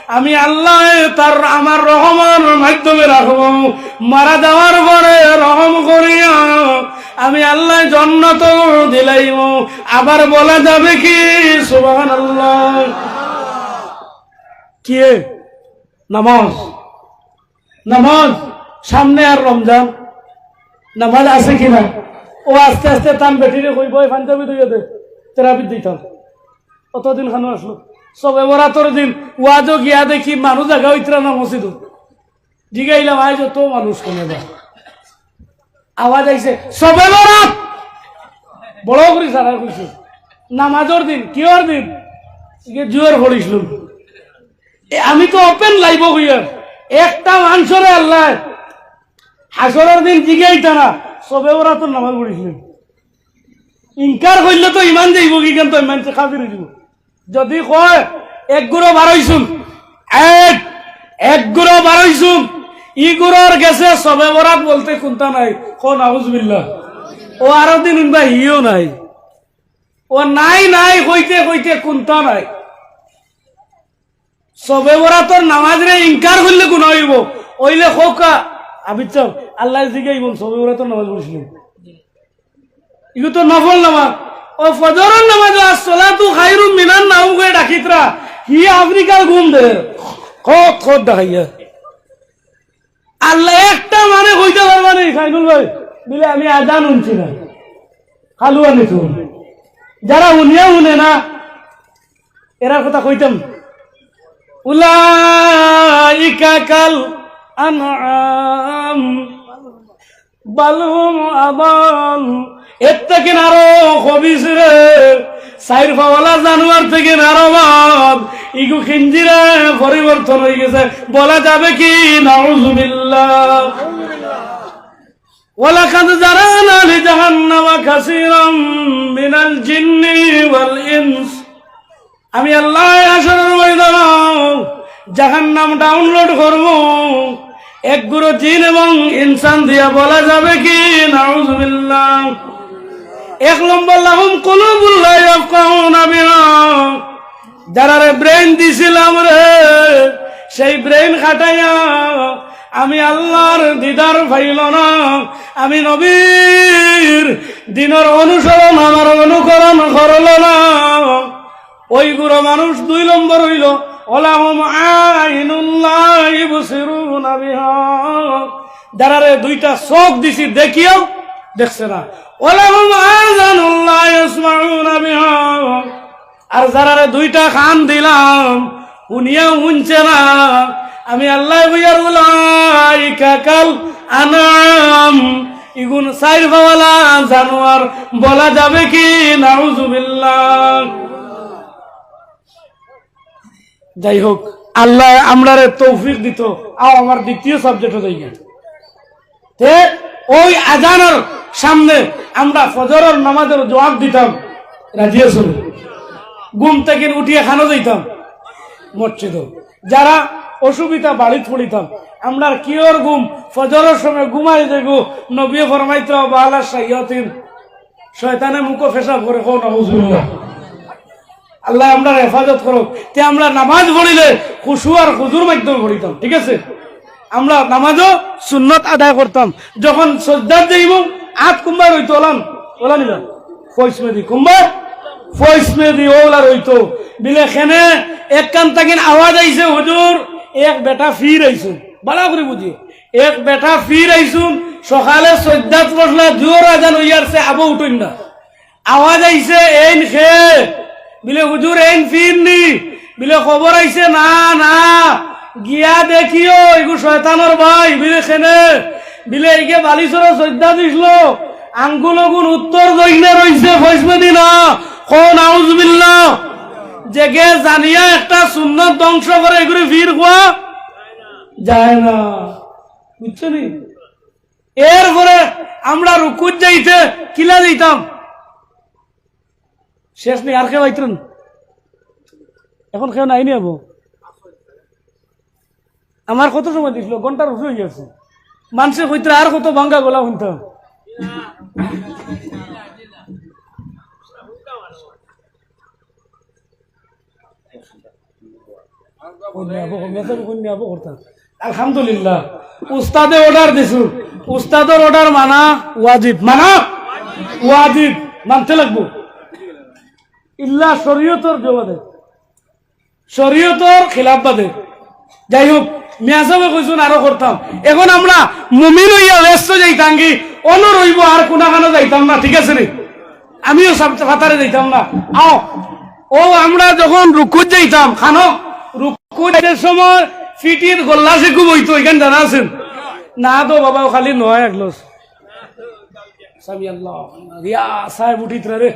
আমি আল্লায় তার আমার রহমর মাধ্যমে রাখবো। মারা যাওয়ার পরে রহম করিয়া আমি আল্লায় জন্নত দিলাইমু।" আবার বলা যাবে কি? সুবহানাল্লাহ। কিয়ে? নামাজ। নামাজ। সামনে আর রমজান, নামাজ আছে কিনা? ও আস্তে আস্তে তান বেটিরে কইবো, "এই পাঞ্জাবি ধুইয়া দে, তেরাবিত দিতাম।" অতদিন খানো আসলো। সবে বরাতর দিন ওয়াজো গিয়া দেখি মানুষ জাগা অইতরা না মসজিদো। জিগাইলাম, "আইজ অত মানুষ কেনে বা?" আওয়াজ আইছে, "সবে বরাত।" বড় করি সারা কইছে, "নামাজর দিন।" "কিওর দিন?" "ইগে জুয়ার পড়িছলু।" এ, আমি তো ওপেন লাইভো কইয়ার, একটা মানষরে আল্লায় হাশরর দিন জিগাইতা না, "সবে বরাতর নামাজ পড়িছলু?" ইনকার কইলে তো ইমান যাইবো, কি কেন তো ইমান কাফির অইযিবো। যদি কয়, "এক গুরু বারইছুন, এক, এক গুরু বারইছুন, ই গুরুর গেছে সবে বরাত বলতে কুন্তা নাই", কও নাউজুবিল্লাহ। ও আরো দিন উনবা হিও নাই। ও নাই নাই কইতে কইতে কুন্তা নাই। সবে বরাতর নামাজরে ইনকার কইলে গুনা অইবো। অইলে কউক্কা, আবিচ্ছা, আল্লায় জিগাইবো, "সবে বরাতর নামাজ পড়িছলু?" ইগু তো নফল নামাজ। ও ফজরর নামাজ, "আসসালাতু খায়রুম মিনান নাওম" কইয়া ডাকিতরা, হি আফ্রিকার ঘুম দের। কত কত দেখাইয়া। আল্লায় একটা মানে কইতা পারবা নি, সাইনুল ভাই? বলে, "আমি আজান হুনছি না।" খালু আনি তো। যারা হুনিয়া হুনে না, এরার কথা কইতাম। উলাইকা কাল আনআম বাল হুম আদাল। এর থাকি আরো খবিস রে, চাইর পাওয়ালা জানোয়ার থাকি আরো বাদ। ইগু খিঞ্জিরে পরিবর্তন অইগেছে। বলা যাবে কি? নাউজুবিল্লাহ। ওয়ালাকাদ যারানা লিজাহান্নামা কাসীরাম মিনাল জিন্নি ওয়াল ইনস। আমি আল্লায় হাশরর ময়দানো জাহান্নাম ডাউনলোড করমু, এক গুরু জিন এবং ইনসান দিয়া। বলা যাবে কি? নাউজুবিল্লাহ। এক নম্বর, লাহুম কুলুবুল লা ইয়াফকাহুনা বিহা, যারারে ব্রেইন দিছিলাম রে, সেই ব্রেইন খাটাইয়া আমি আল্লাহর দিদার পাইল না, আমি নবীর দিনের অনুসরণ আমার অনুকরণ করল না। ওই গুরু মানুষ দুই নম্বর হইল, ওলাহুম আইনুল্লাহ ইবসিরুনা বিহা, যারারে দুইটা চোখ দিছি দেখিয়াও দেখছে না। ওলাহুম আযানুল্লাহ ইয়াসমাউনা বিহা, আর যারারে দুইটা কান দিলাম, হুনিয়াও হুনছে না। আমি আল্লাহ কইয়ার উলাইকা কাল আনআম, ইগুন চাইর পাওয়ালা জানোয়ার বলা যাবে কি? নাউজুবিল্লাহ। যাই হোক, আল্লাহ আমরারে তৌফিক দিত। আও, আমার দ্বিতীয় সাবজেক্টে যাই গিয়া। তে ওই আজানের সামনে আমরা ফজরের নামাজের জবাব দিতাম, রাজি আছো নি? ঘুম থেকে উঠিয়া খানো যাইতাম মসজিদে। যারা অসুবিধা বাড়িত পড়িতাম, আমরা কিওর ঘুম, ফজরের সময় ঘুমাই যাইব। নবী ফরমাইতো, বালা শায়াতিন, শয়তানে মুখো পেশাব করে, কও নাউজুবিল্লাহ। আল্লাহ আমরার হেফাজত করুক। তে আমরা নামাজ পড়িলে খুশু আর খুজুর মাধ্যমে পড়িতাম, ঠিক আছে? আমরা নামাজও সুন্নত আদায় করতাম। যখন সজদাত যাইব, আত কুম্বার হইতো ওলান, ওলা নিবা। ফৈসমেদি কুম্বার, ফৈসমেদি ওলা রইতো। বিলে খেনে এক কান তাকিন আওয়াজ আইছে, "হুজুর, এক বেটা ফির আইছুন।" বালা করে বুঝি, এক বেটা ফির আইছুন, সকালে সজদাত বসলা, জোর আজান হইয়ারছে, আবো উঠইন না। আওয়াজ আইছে, "এইন খে?" বিলে, "হুজুর, এইন ফির নি।" বিলে, "খবর আইছে?" "না, না।" "গিয়া দেখিও, ইগু শয়তানর ভাই।" বিলে, "খেনে?" বিলে, "ইগে বালিশরে সজদা দিছিল, আঙ্গুল অগুন উত্তর দক্ষিণে রইছে, ফৈসমেদি না।" কও নাউজুবিল্লাহ। যেগে জানিয়া একটা সুন্নত ধ্বংস করে, ইগুরে ফির কওয়া যায় না। বুঝছো নি? এরপরে আমরা রুকুত যাইতে কিলা যাইতাম? শেষ নেই, আর কেউ আইতন? এখন কেউ নাই নি আবো? আমার কত সময় দিছিল, ঘন্টার উপরে হয়ে গেছে। মানষে কইতরা আর কত ভাঙ্গা গলা হুনতাম। কইন না, আবো, মেসাবে কইন না, আবো করতাম। আলহামদুলিল্লাহ, উস্তাদে অর্ডার দিছু, উস্তাদর অর্ডার মানা ওয়াজিব, মানা ওয়াজিব, মানতে লাগবো। ইল্লা শরীয়তর জবাবে, শরীয়তর খিলাফ বাদে। যাই হোক, মেসাবে কইছুন আরো করতাম। এখন আমরা মুমিন হইয়া ব্যস্ত যাইতাম কি, অনর হইব আর কোনাখানো যাইতাম না, ঠিক আছে নি? আমিও সব ফাতারে যাইতাম না। আও, ও আমরা যখন রুকুত যাইতাম, খানো রুকুত যাইতে সময় ফিটির গোল্লা সে খুব হইতো, এখানে জানা আছেন? না তো বাবা, ও খালি নয় এক লস। সামি আল্লাহ, রিয়া সাহেব উঠিত রে।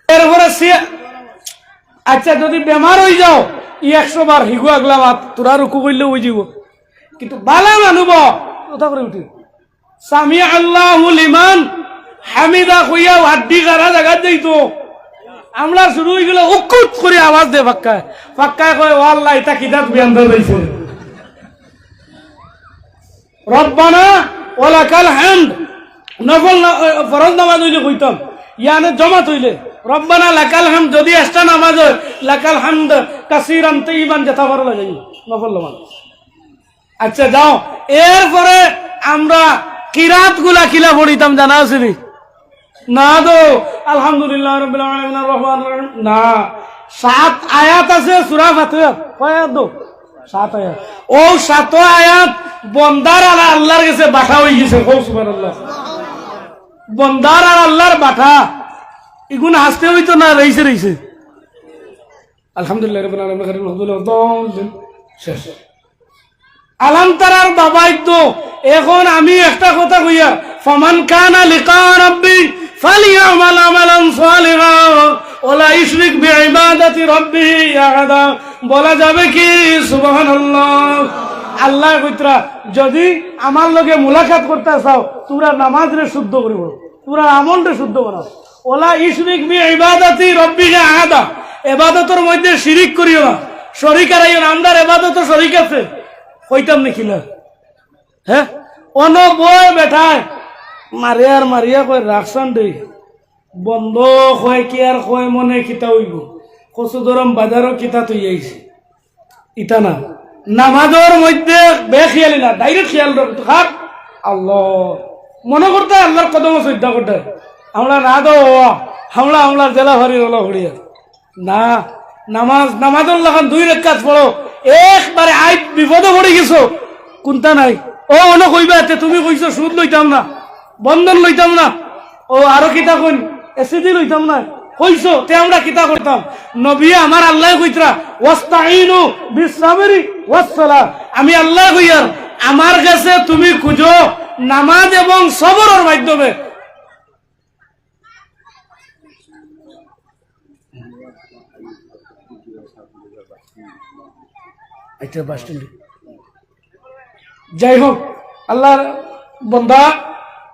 এরপরে সে, আচ্ছা, যদি বেমার হয়ে যাও, ই একশো বার হিগু আগলা মাত, তোরা রুকু করলে ওই যাব। কিন্তু বালা মানু বা, কথা করে উঠি। সামি আল্লাহু লিমান হামিদা কইয়া হাড্ডি সারা জাগাত যাইতো। আমরা শুরু হয়ে গেলে উকুত করে আওয়াজ দে ফাক্কায়। ফাক্কায় কয়, "ও আল্লাহ, এটা কিতাব বিয়ান দে দিছে।" রব্বানা ওয়া লাকাল হামদ। নফল না-, এ, ফরজ নামাজ হইলে কইতাম, ইয়ানে জমাত হইলে, রব্বানা লাকাল হামদ। যদি এক্সট্রা নামাজ হয়, লাকাল হামদ কাসীরান তাইয়িবান, যেটা ভালো লাগে, নফল নামাজ। আচ্ছা, যাও, এরপরে আমরা কিরাত গুলা কিলা পড়িতাম জানা আছে নি? না তো, আলহামদুলিল্লাহ রাব্বিল আলামিন, আর রহমান রহিম, না। সাত আয়াত আছে সূরা ফাতিহার। কয় আয়াত তো? সাত আয়াত। ও সাত আয়াত বন্দার আর আল্লাহর গেছে বাটা হয়ে গেছে। কও সুবহানাল্লাহ। বন্দার আর আল্লাহর বাটা। ইগুন হাসতে হইতো না, রইছে, রইছে। আলহামদুলিল্লাহ রাব্বিল আলামিন, খায়রুল মাগদুবি আলাইহিম ওয়ালাদ-দাল্লিন। শেষ। আলাম তারার বাবাই তো। এখন আমি একটা কথা কইয়ার, "ফামান কানা লিকা রাব্বি ফালিয়ামাল আমালান সালিহা ওয়া লা ইউশরিক বিইবাদাতি রাব্বিহি আহাদা।" বলা যাবে কি সুবহানাল্লাহ? আল্লাহ কইতরা, যদি আমার লগে মুলাকাত করতে চাও, তোমরা নামাজরে শুদ্ধ করিও, তোমরা আমলরে শুদ্ধ বানাও। ওয়ালা ইউশরিক বিইবাদাতি রাব্বিহি আহাদা। ইবাদতর মধ্যে শিরিক করিও না, শরিক আরাইও না। আমরার ইবাদতো শরিক আছে, কইতাম নাকি না? হ্যাঁ, অনো বয় বেটায় মারে আর মারিয়া কয়, "রাখছান দে, বন্ধ কয় কি আর কয় মনে কিতা হইব? কচু দরম বাজারও কিতা তুই আইছি।" ইতা না, নামাজর মধ্যে বেখেয়ালি না, direct খেয়াল রাখতো। কার? আল্লাহ। মনো করতে আল্লাহর কদমো সইজদা করতে। আমরা না দো, আমরা, আমরা জেলা ফারির ওলা ঘুরিয়া। না, নামাজ, নামাজর লাখান দুই রেকাত পড়ো, একবারে আইজ বিপদো পড়ি গেছো, কুন্তা নাই। ও, অনো কইবা, "তে তুমি কইছো সুদ লইতাম না, বন্ধন লইতাম না, ও আরো কিতা কইন, এসিডি লইতাম না, কইছো, তে আমরা কিতা করতাম?" নবীয়ে আমার আল্লায় কইতরা, "ওয়াস্তাইনু বিসসাবরি ওয়াসসালাহ।" আমি আল্লায় কইয়ার, আমার গেছে তুমি খুঁজো নামাজ এবং সবরর মাধ্যমে। আচ্ছা, বাস স্ট্যান্ডে। যাই হোক, আল্লাহর বন্দা,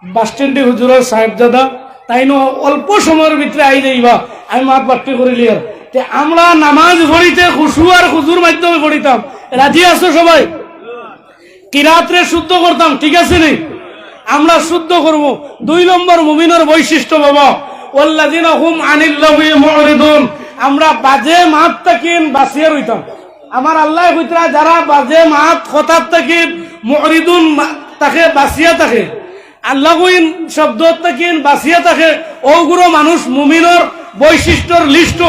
বাস স্ট্যান্ডে হুজুরর সাহেবজাদা, তাইন অল্প সময়র ভিতরে আই যাইবা, আমি মাত বাট্টি করিলিয়ার। তে আমরা নামাজ পড়িতে খুশু আর খুজুর মাধ্যমে পড়িতাম। রাজি আছো সবাই? কিরাতরে শুদ্ধ করতাম, ঠিক আছে নি? আমরা শুদ্ধ করমু। দুই নম্বর মুমিনর বৈশিষ্ট্য, বাবা, "ওয়াল্লাযিনা হুম আনিল লাগবি মুরিদুন।" আমরা বাজে মাত থাকিন বাঁচিয়া রইতাম। আমার আল্লায় কইতরা, যারা বাজে মাত কথার থাকিন মুরিদুন মা-, থাকে, বাঁচিয়া থাকে, আল্লাগুইন শব্দ থাকিন বাঁচিয়া থাকে, ওগুরো মানুষ মুমিনর বৈশিষ্ট্যর লিস্ট,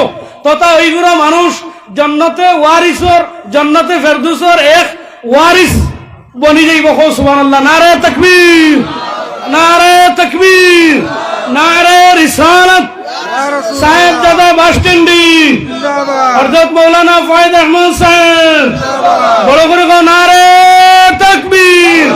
তথা ওইগুরো মানুষ জন্নতে ওয়ারিসর, জন্নতে ফেরদৌসর এক ওয়ারিস বনি যাইবো। কও সুবহানাল্লাহ। নারায়ে তাকবীর, নারায়ে তাকবীর, নারায়ে রিসালাত। সাহেবজাদা বাস স্ট্যান্ডি। জিন্দাবাদ। হযরত মাওলানা ফয়েজ আহমদ সাহেব। জিন্দাবাদ। বড় করি কও, নারায়ে তাকবীর,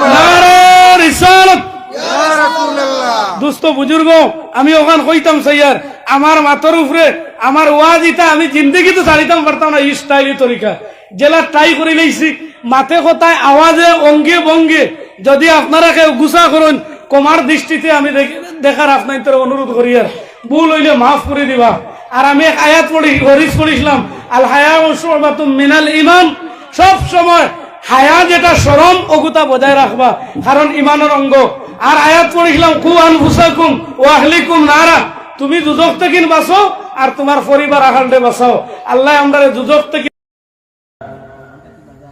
নারায়ে রিসালাত। ইয়া রাসূলুল্লাহ। দোস্ত বুজুর্গ, আমি অখান কইতাম চাইয়ার, আমার মাতর উপরে আমার ওয়াজ ইতা আমি জিন্দেগিতে ছাড়িতাম পারতাম না, ই স্টাইল, ই তরিকা। যেলা ট্রাই করি লইছি, মাতে কথায়, আওয়াজে, অঙ্গে ভঙ্গে, যদি আপনারা কেউ গুছা করইন, ক্ষমার দৃষ্টিতে আমি দেখ-, দেখার আপনাইন্তরে অনুরোধ করিয়ার। ভুল অইলে মাফ করি দিবা। আর আমি এক আয়াত পড়ি, হদিস পড়ছিলাম, "আল হায়াউ শুবাতুম মিনাল ঈমান।" সব সময় হায়া যেটা শরম, ওগুতা বজায় রাখবা, কারণ ইমানর অঙ্গ। আর আয়াত পড়ছিলাম, "কু আনফুসাকুম ওয়া আহলিকুম নারা।" তুমি দুজখ থাকিন বাঁচো আর তুমার পরিবার আহালরে বাঁচাও। আল্লায় আমরারে দুজখ থাকি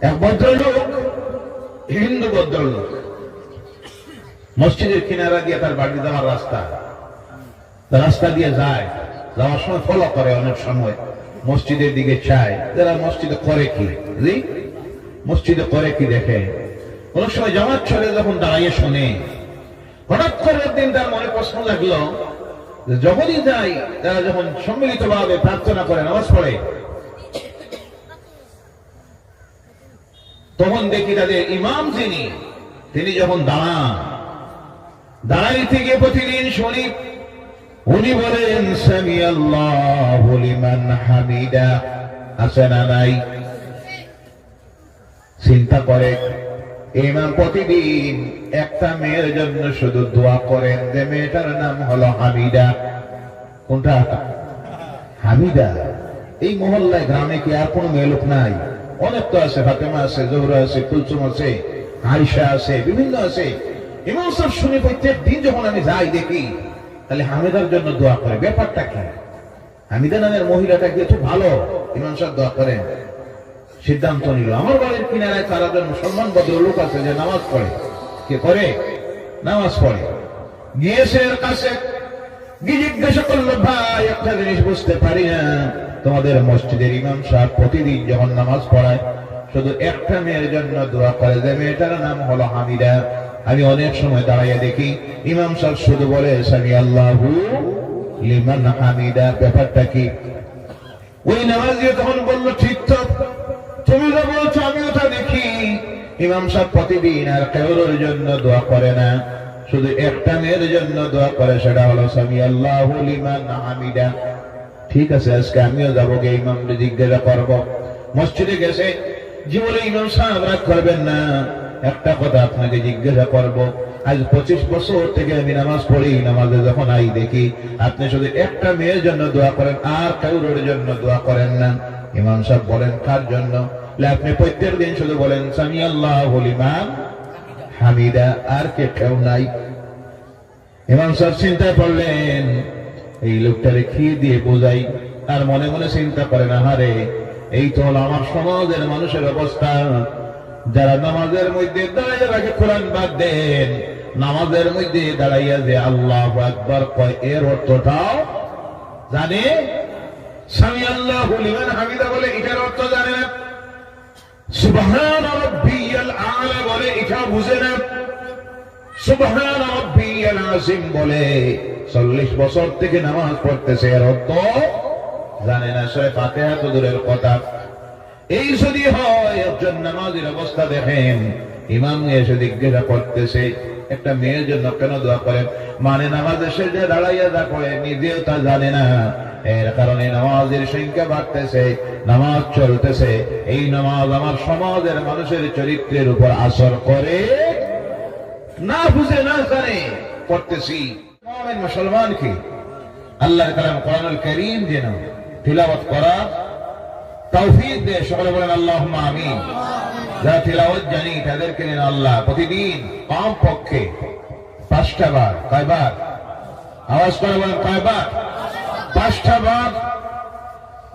এক ভদ্রলোক, হিন্দু ভদ্রলোক, মসজিদের কিনারা দিয়া তার বাড়ি যাওয়ার রাস্তা, রাস্তা দিয়ে যায়, যাওয়ার সময় ফলো করে, অনেক সময় মসজিদের দিকে চায়, যারা মসজিদে করে কি, জি, মসজিদে করে কি দেখে। অনেক সময় জামাত চলে যখন দাঁড়াইয়া শোনে, হঠাৎ করে একদিন তার মনে প্রশ্ন লাগলো যে যখনই যাই, তারা যখন সম্মিলিতভাবে প্রার্থনা করে, নামাজ পড়ে, তখন দেখি তাদের ইমাম যিনি, তিনি যখন দাঁড়ান, দাঁড়াইতে গিয়ে প্রতিদিন শুনি উনি বলেন, "সামিআল্লাহু লিমান হামিদা।" আছে না নাই? চিন্তা করে, ইমাম প্রতিদিন একটা মেয়ের জন্য শুধু দোয়া করেন, যে মেয়েটার নাম হলো হামিদা। কোনটা? হামিদা। এই মহল্লায়, গ্রামে কি আর কোনো মেয়ে লোক নাই? অনেক তো আছে, ফাতেমা আছে, জোহরা আছে, কুলসুম আছে, আয়েশা আছে, বিভিন্ন আছে। ইমাম সাহেব শুনি প্রত্যেক দিন যখন আমি যাই দেখি, তাহলে হামিদার জন্য দোয়া করে। ব্যাপারটা কি? হামিদা নামের মহিলাটা কি একটু ভালো? ইমাম সাহেব দোয়া করেন। সিদ্ধান্ত নিল, আমার বাড়ির কিনারায় তার একজন মুসলমান ভদ্রলোক আছে যে নামাজ পড়ে। কে পড়ে? নামাজ পড়ে। গিয়েছে এর কাছে, গিয়ে জিজ্ঞাসা করলো, "ভাই, একটা জিনিস বুঝতে পারি না, তোমাদের মসজিদের ইমাম সাহেব প্রতিদিন যখন নামাজ পড়ায়, শুধু একটা মেয়ের জন্য দোয়া করে, যে মেয়েটার নাম হলো হামিদা। আমি অনেক সময় দাঁড়াইয়া দেখি, ইমাম সাহেব শুধু বলে, 'সামিআল্লাহু লিমান হামিদা।'" ব্যাপারটা কি? ওই নামাজি তখন বলল, "ঠিক তো, তুমি যা বলছো আমিও তা দেখি। ইমাম সাহেব প্রতিদিন আর কেউর জন্য দোয়া করে না, শুধু একটা মেয়ের জন্য দোয়া করে, সেটা হলো সামিআল্লাহু লিমান হামিদা।" ঠিক আছে, আজকে আমিও যাবো গিয়ে ইমামরে জিজ্ঞাসা করব। মসজিদে গেছে, জি বলে, "ইমাম সাহেব, রাগ করবেন না, একটা কথা আপনাকে জিজ্ঞাসা করব। আজ পঁচিশ বছর থেকে আমি নামাজ পড়ি, নামাজে যখন আই দেখি আপনি শুধু একটা মেয়ের জন্য দোয়া করেন, আর কারোর জন্য দোয়া করেন না।" ইমাম সাহেব বলেন, "কার জন্য?" বলে, "আপনি প্রত্যেক দিন শুধু বলেন, 'সামিআল্লাহু লিমান হামিদা,' আর কে কেউ নাই।" ইমাম সাহেব চিন্তায় পড়লেন, "এই লোকটারে কি দিয়ে বুঝাই?" আর মনে মনে চিন্তা করেন, "আহারে, এই তো হলো আমার সমাজের মানুষের অবস্থা। যারা নামাজের মধ্যে দাঁড়াইয়া রাখে কোরআন বাদ দেন, নামাজের মধ্যে দাঁড়াইয়া যে আল্লাহু আকবার কয়, এর অর্থটাও জানে? সামি আল্লাহু লিমান হামিদা বলে, এটার অর্থ জানে না। সুবহান রাব্বিয়াল আলা বলে, এটাও বুঝে না। সুবহান রাব্বিয়াল আযীম বলে, চল্লিশ বছর থেকে নামাজ পড়তেছে, এর অর্থ জানে না। সূরা ফাতিহা তো দূরের কথা। এই যদি হয়, একজন নামাজির অবস্থা দেখেন, ইমাম এসে জিজ্ঞাসা করতেছে, "একটা মেয়ের জন্য কেন দোয়া করেন?" মানে নামাজের শেষে দাঁড়াইয়া যা করে, নিজেও তা জানে না। এর কারণে নামাজের সংখ্যা বাড়তেছে, নামাজ চলতেছে। এই নামাজ আমার সমাজের মানুষের চরিত্রের উপর আসর করে, না বুঝে না জানে পড়তেছি। মুমিন মুসলমানকে আল্লাহর কালাম কোরআনুল করিম যেন তিলাওয়াত করার তৌফিক দেয়। সকলে বলেন, "আল্লাহুম্মা আমিন।" যারা তিলাওয়াত জানি, তাদেরকে যেন আল্লাহ প্রতিদিন কমপক্ষে পাঁচটা বার, কয়বার? আওয়াজ করে বলেন, কয়বার? পাঁচটা বার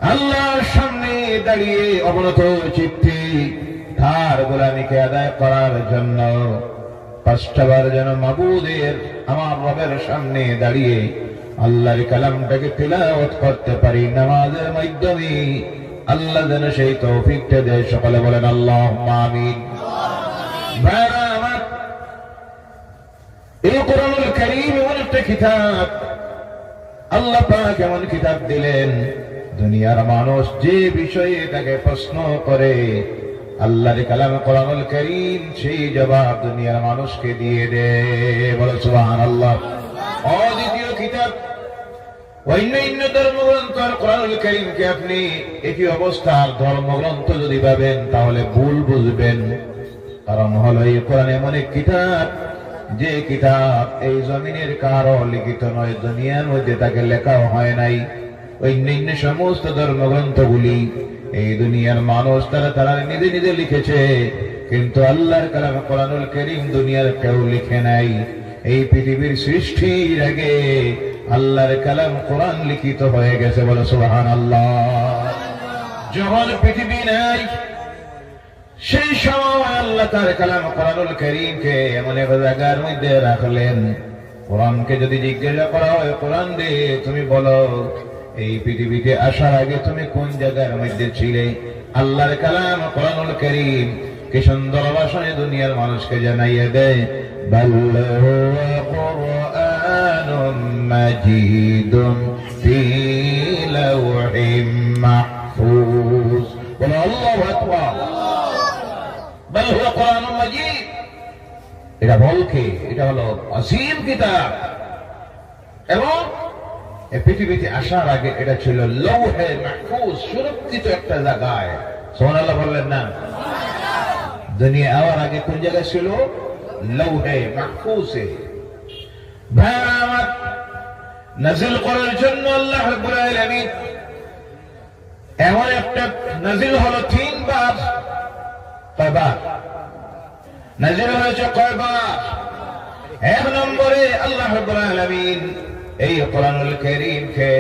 আল্লাহর সামনে দাঁড়িয়ে অবনত চিত্তে তার গোলামিকে আদায় করার জন্য পাঁচটা বার যেন মাবুদের, আমার রবের সামনে দাঁড়িয়ে আল্লাহর কালামটাকে তিলাওয়াত করতে পারি নামাজের মাধ্যমে। আল্লাহ যেন সেই তৌফিকটা দেয়। সকলে বলেন, "আল্লাহুম্মা আমিন।" ভাইরা আমার, এই কোরআনুল করিম এমন একটা কিতাব, আল্লাহ পাক এমন কিতাব দিলেন, দুনিয়ার মানুষ যে বিষয়ে তাকে প্রশ্ন করে, আল্লাহর কালাম কোরআনুল করিম সেই জবাব দুনিয়ার মানুষকে দিয়ে দেয়। বলো সুবহানাল্লাহ। অদ্বিতীয় কিতাব। অন্যান্য ধর্মগ্রন্থ আর কোরআনুল করিমকে আপনি একই অবস্থার ধর্মগ্রন্থ যদি ভাবেন, তাহলে ভুল বুঝবেন। কারণ হলো, এই কোরআন এমন এক কিতাব, যে কিতাব এই জমিনের কারো লিখিত নয়, দুনিয়ার মধ্যে তাকে লেখাও হয় নাই। অন্যান্য সমস্ত ধর্মগ্রন্থগুলি এই দুনিয়ার মানুষ তারা, তারা নিজে নিজে লিখেছে, কিন্তু আল্লাহর কালাম কোরআনুল করিম দুনিয়ার কেউ লিখে নাই। এই পৃথিবীর সৃষ্টির আগে আল্লাহর কালাম কোরআন লিখিত হয়ে গেছে। বলো সুবহানাল্লাহ। যখন পৃথিবী নাই, সেই সময় আল্লাহ তার কালাম কোরআনুল করিমকে এমন এক জায়গার মধ্যে রাখলেন, কোরআনকে যদি জিজ্ঞাসা করা হয়, "কোরআন রে, তুমি বলো, এই পৃথিবীতে আসার আগে তুমি কোন জায়গার মধ্যে ছিলে?" আল্লাহর কালাম কোরআনুল করিম কি সুন্দর ভাষায় দুনিয়ার মানুষকে জানাইয়া দেয়, "বাল হুয়া কুরআনুম মাজিদুম ফি লাওহিম মাহফুজ।" বলো, "আল্লাহু আকবার।" বাল হুয়া কুরআনুম মাজিদ। এটা বলকে, এটা হলো আজিম কিতাব। এবং এই পৃথিবীতে আসার আগে এটা ছিল লৌহে মাহফুজ, সুরক্ষিত একটা জায়গায়। সুবহানাল্লাহ বললেন না? দুনিয়া আওয়ার আগে কোন জায়গায় ছিল? লৌহে মাহফুজে। ভাই আমার, নাজিল করার জন্য আল্লাহ রাব্বুল আলামিন এমন একটা নাজিল হলো তিনবার। কয়বার? নাজিল হয়েছে কয়বার? এক নম্বরে আল্লাহ রাব্বুল আলামিন এই কোরআনুল করিমকে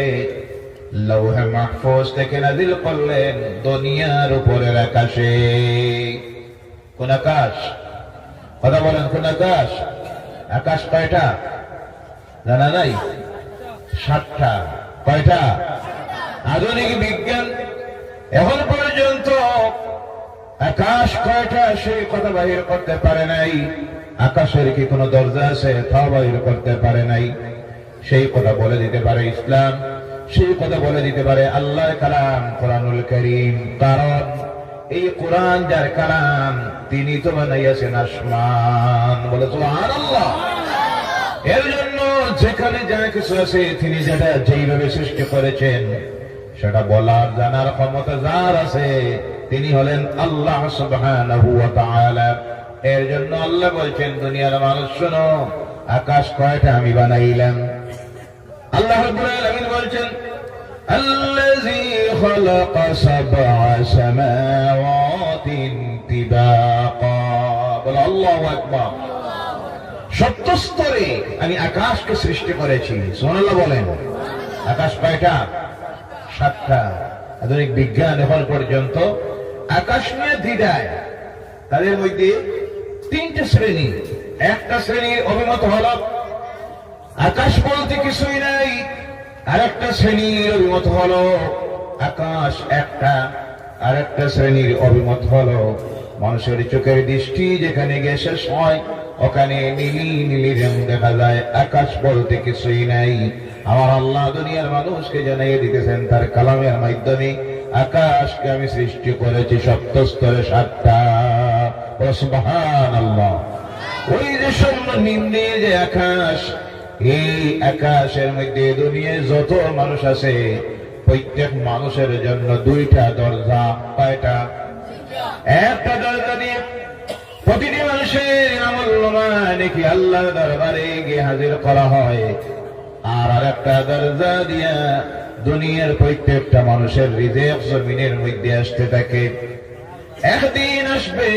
লৌহে মাহফুজ থেকে নাজিল করলেন দুনিয়ার উপরের আকাশে। কোন আকাশ? কথা বলেন, কোন আকাশ? আকাশ কয়টা? জানা নাই? সাতটা। কয়টা? আধুনিক বিজ্ঞান এখন পর্যন্ত আকাশ কয়টা সেই কথা বাহির করতে পারে নাই। আকাশের কি কোনো দরজা আছে? তাও বাহির করতে পারে নাই। সেই কথা বলে দিতে পারে ইসলাম, সেই কথা বলে দিতে পারে আল্লাহর কালাম কোরআনুল করিম। কারণ এই কোরআন যার কালাম, তিনি তো বানাইয়াছেন আসমান। বলে সুবহানাল্লাহ। এর জন্য যেখানে যা কিছু আছে, তিনি যেটা যেইভাবে সৃষ্টি করেছেন, সেটা বলার জানার ক্ষমতা যার আছে, তিনি হলেন আল্লাহ সুবহানাহু ওয়া তাআলা। এর জন্য আল্লাহ বলছেন, দুনিয়ার মানুষ শোনো, আকাশ কয়টা আমি বানাইলাম। আল্লাহ রাব্বুল আলামিন বলছেন, "আল্লাযী খালাকা সাবআ সামাওয়াতিন তিবাকা।" বলো, "আল্লাহু আকবার।" সপ্ত স্তরে আমি আকাশকে সৃষ্টি করেছি। সুবহানাল্লাহ বলেন। আকাশ কয়টা? সাতটা। আধুনিক বিজ্ঞান এখন পর্যন্ত আকাশ নিয়ে দ্বিধায়। তাদের মধ্যে তিনটে শ্রেণী। একটা শ্রেণীর অভিমত হলো আকাশ বলতে কিছুই নাই, আর একটা শ্রেণীর অভিমত হলো আকাশ একটা, আর একটা শ্রেণীর অভিমত হলো মানুষের চোখের দৃষ্টি যেখানে গিয়ে শেষ হয়, ওখানে নীলি নীলি রং দেখা যায়, আকাশ বলতে কিছুই নাই। আমার আল্লাহ দুনিয়ার মানুষকে জানাইয়া দিতেছেন তার কালামের মাধ্যমে, আকাশকে আমি সৃষ্টি করেছি সপ্ত স্তরে সাতটা। ও সুবহানাল্লাহ। ওই যে সর্বনিম্নে যে আকাশ, এই আকাশের মধ্যে দুনিয়ায় যত মানুষ আছে, প্রত্যেক মানুষের জন্য দুইটা দরজা। কয়টা? একটা দরজা দিয়ে প্রতিটি মানুষের আমল নামা নাকি আল্লাহর দরবারে গিয়ে হাজির করা হয়, আর আরেকটা দরজা দিয়া দুনিয়ার প্রত্যেকটা মানুষের রিজিক জমিনের মধ্যে আসতে থাকে। একদিন আসবে,